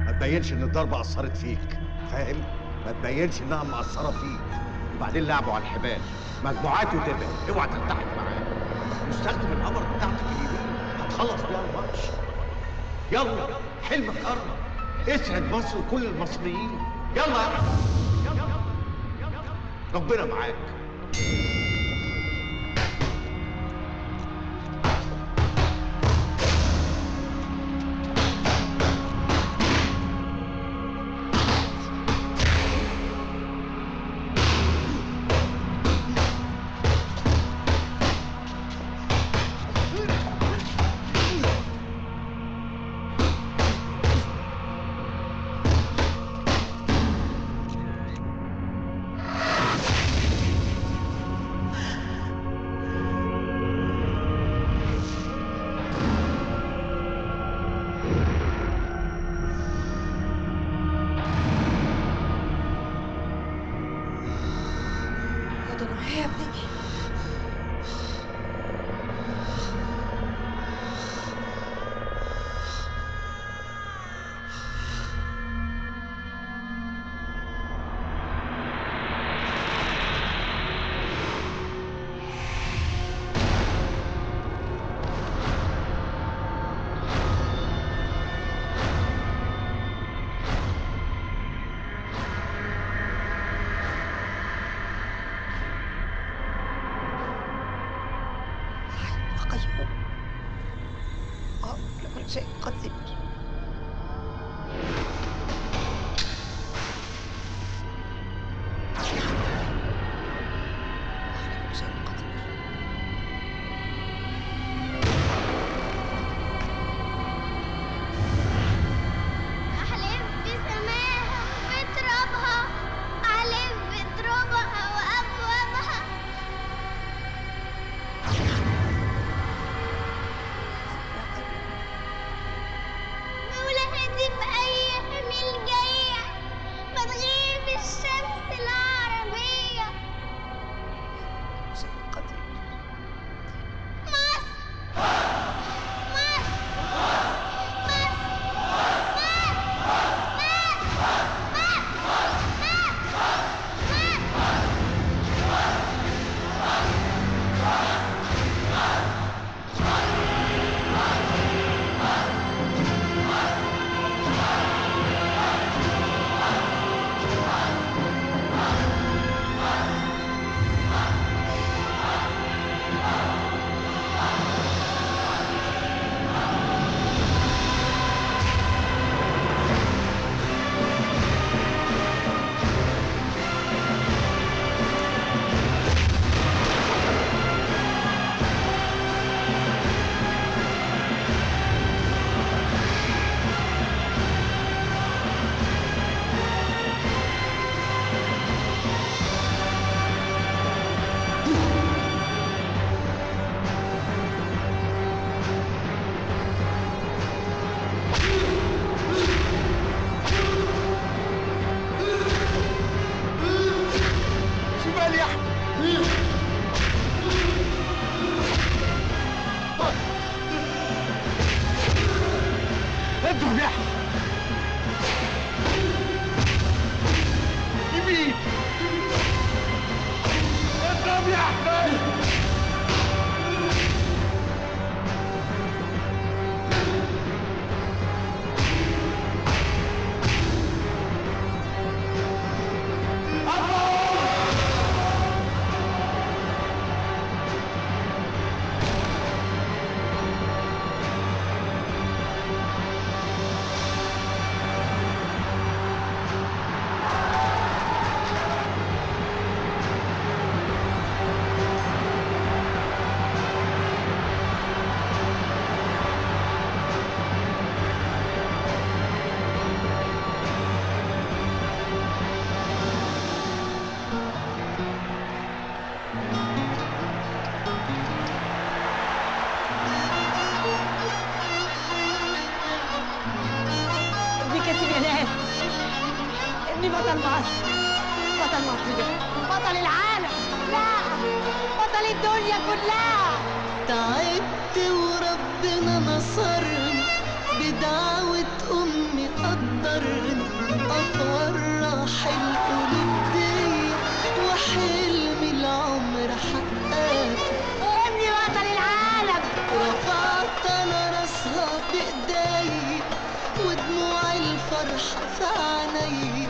ما تبينش ان الضربة اثرت فيك، فاهم؟ ما تبينش انها مأثره فيك. وبعدين لعبوا على الحبال، مجموعات وتبعد، اوعى تلتحق معاه. واستخدم ال upper بتاعتك اليمين، هتخلص بيها الماتش. يلا حلمك قرب، اسعد مصر وكل المصريين. يلا يا ربنا معاك. قيوم، وهو على كل شيء قدير. وعلى كل شيء قدير. أحلف بسماها بترابها، أحلف بترابها وأبوابها. بولادي بأيام الجاية ما تغيب الشمس العربية. شيء قدير. مصر مصر مصر شمال يا احمد. اضرب يا احمد. يمين. اضرب يا احمد. ابني كسب يا ناس، ابني بطل مصر، بطل مصر ده بطل العالم، لا بطل الدنيا كلها. تعبت وربنا نصرني بدعوة أمي قدرني أفرح القلوب دي وحلمي العمر حققته. ابني بطل العالم. رفعت أنا راسها بإيدي ودموع الفرحة في عيني،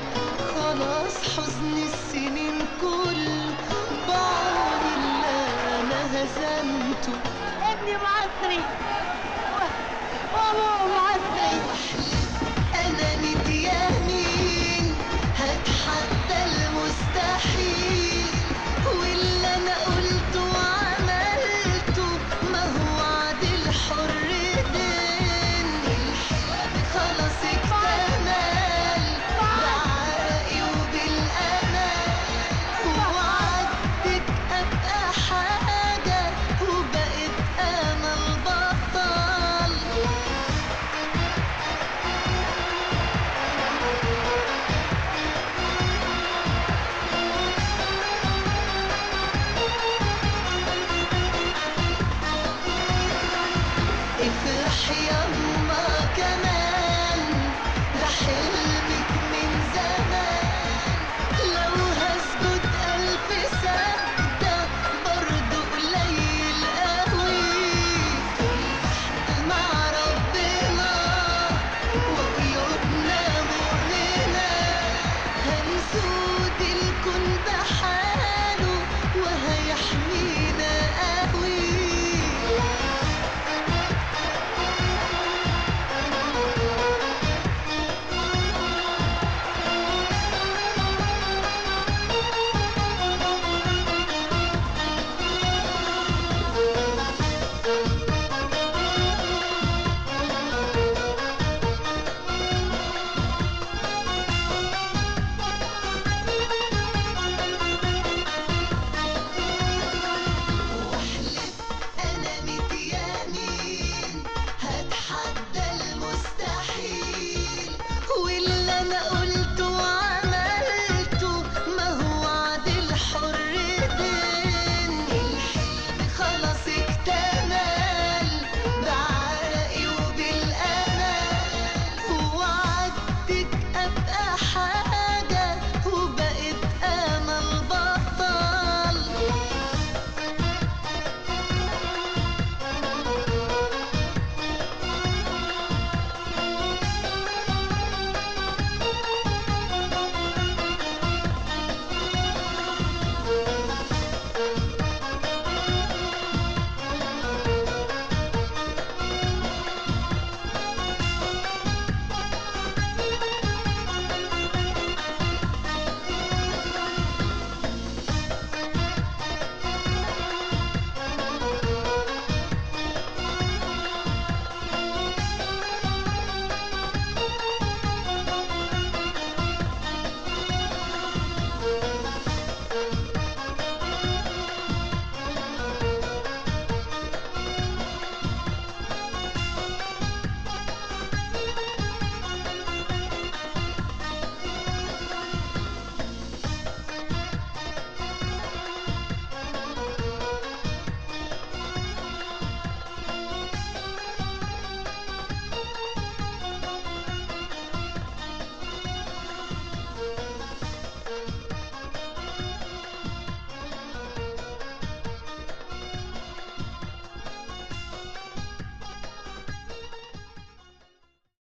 خلاص حزن السنين كله بعون الله أنا هزمته. ابني مصري وابوه مصري. أنا متيامين هتحدى المستحيل.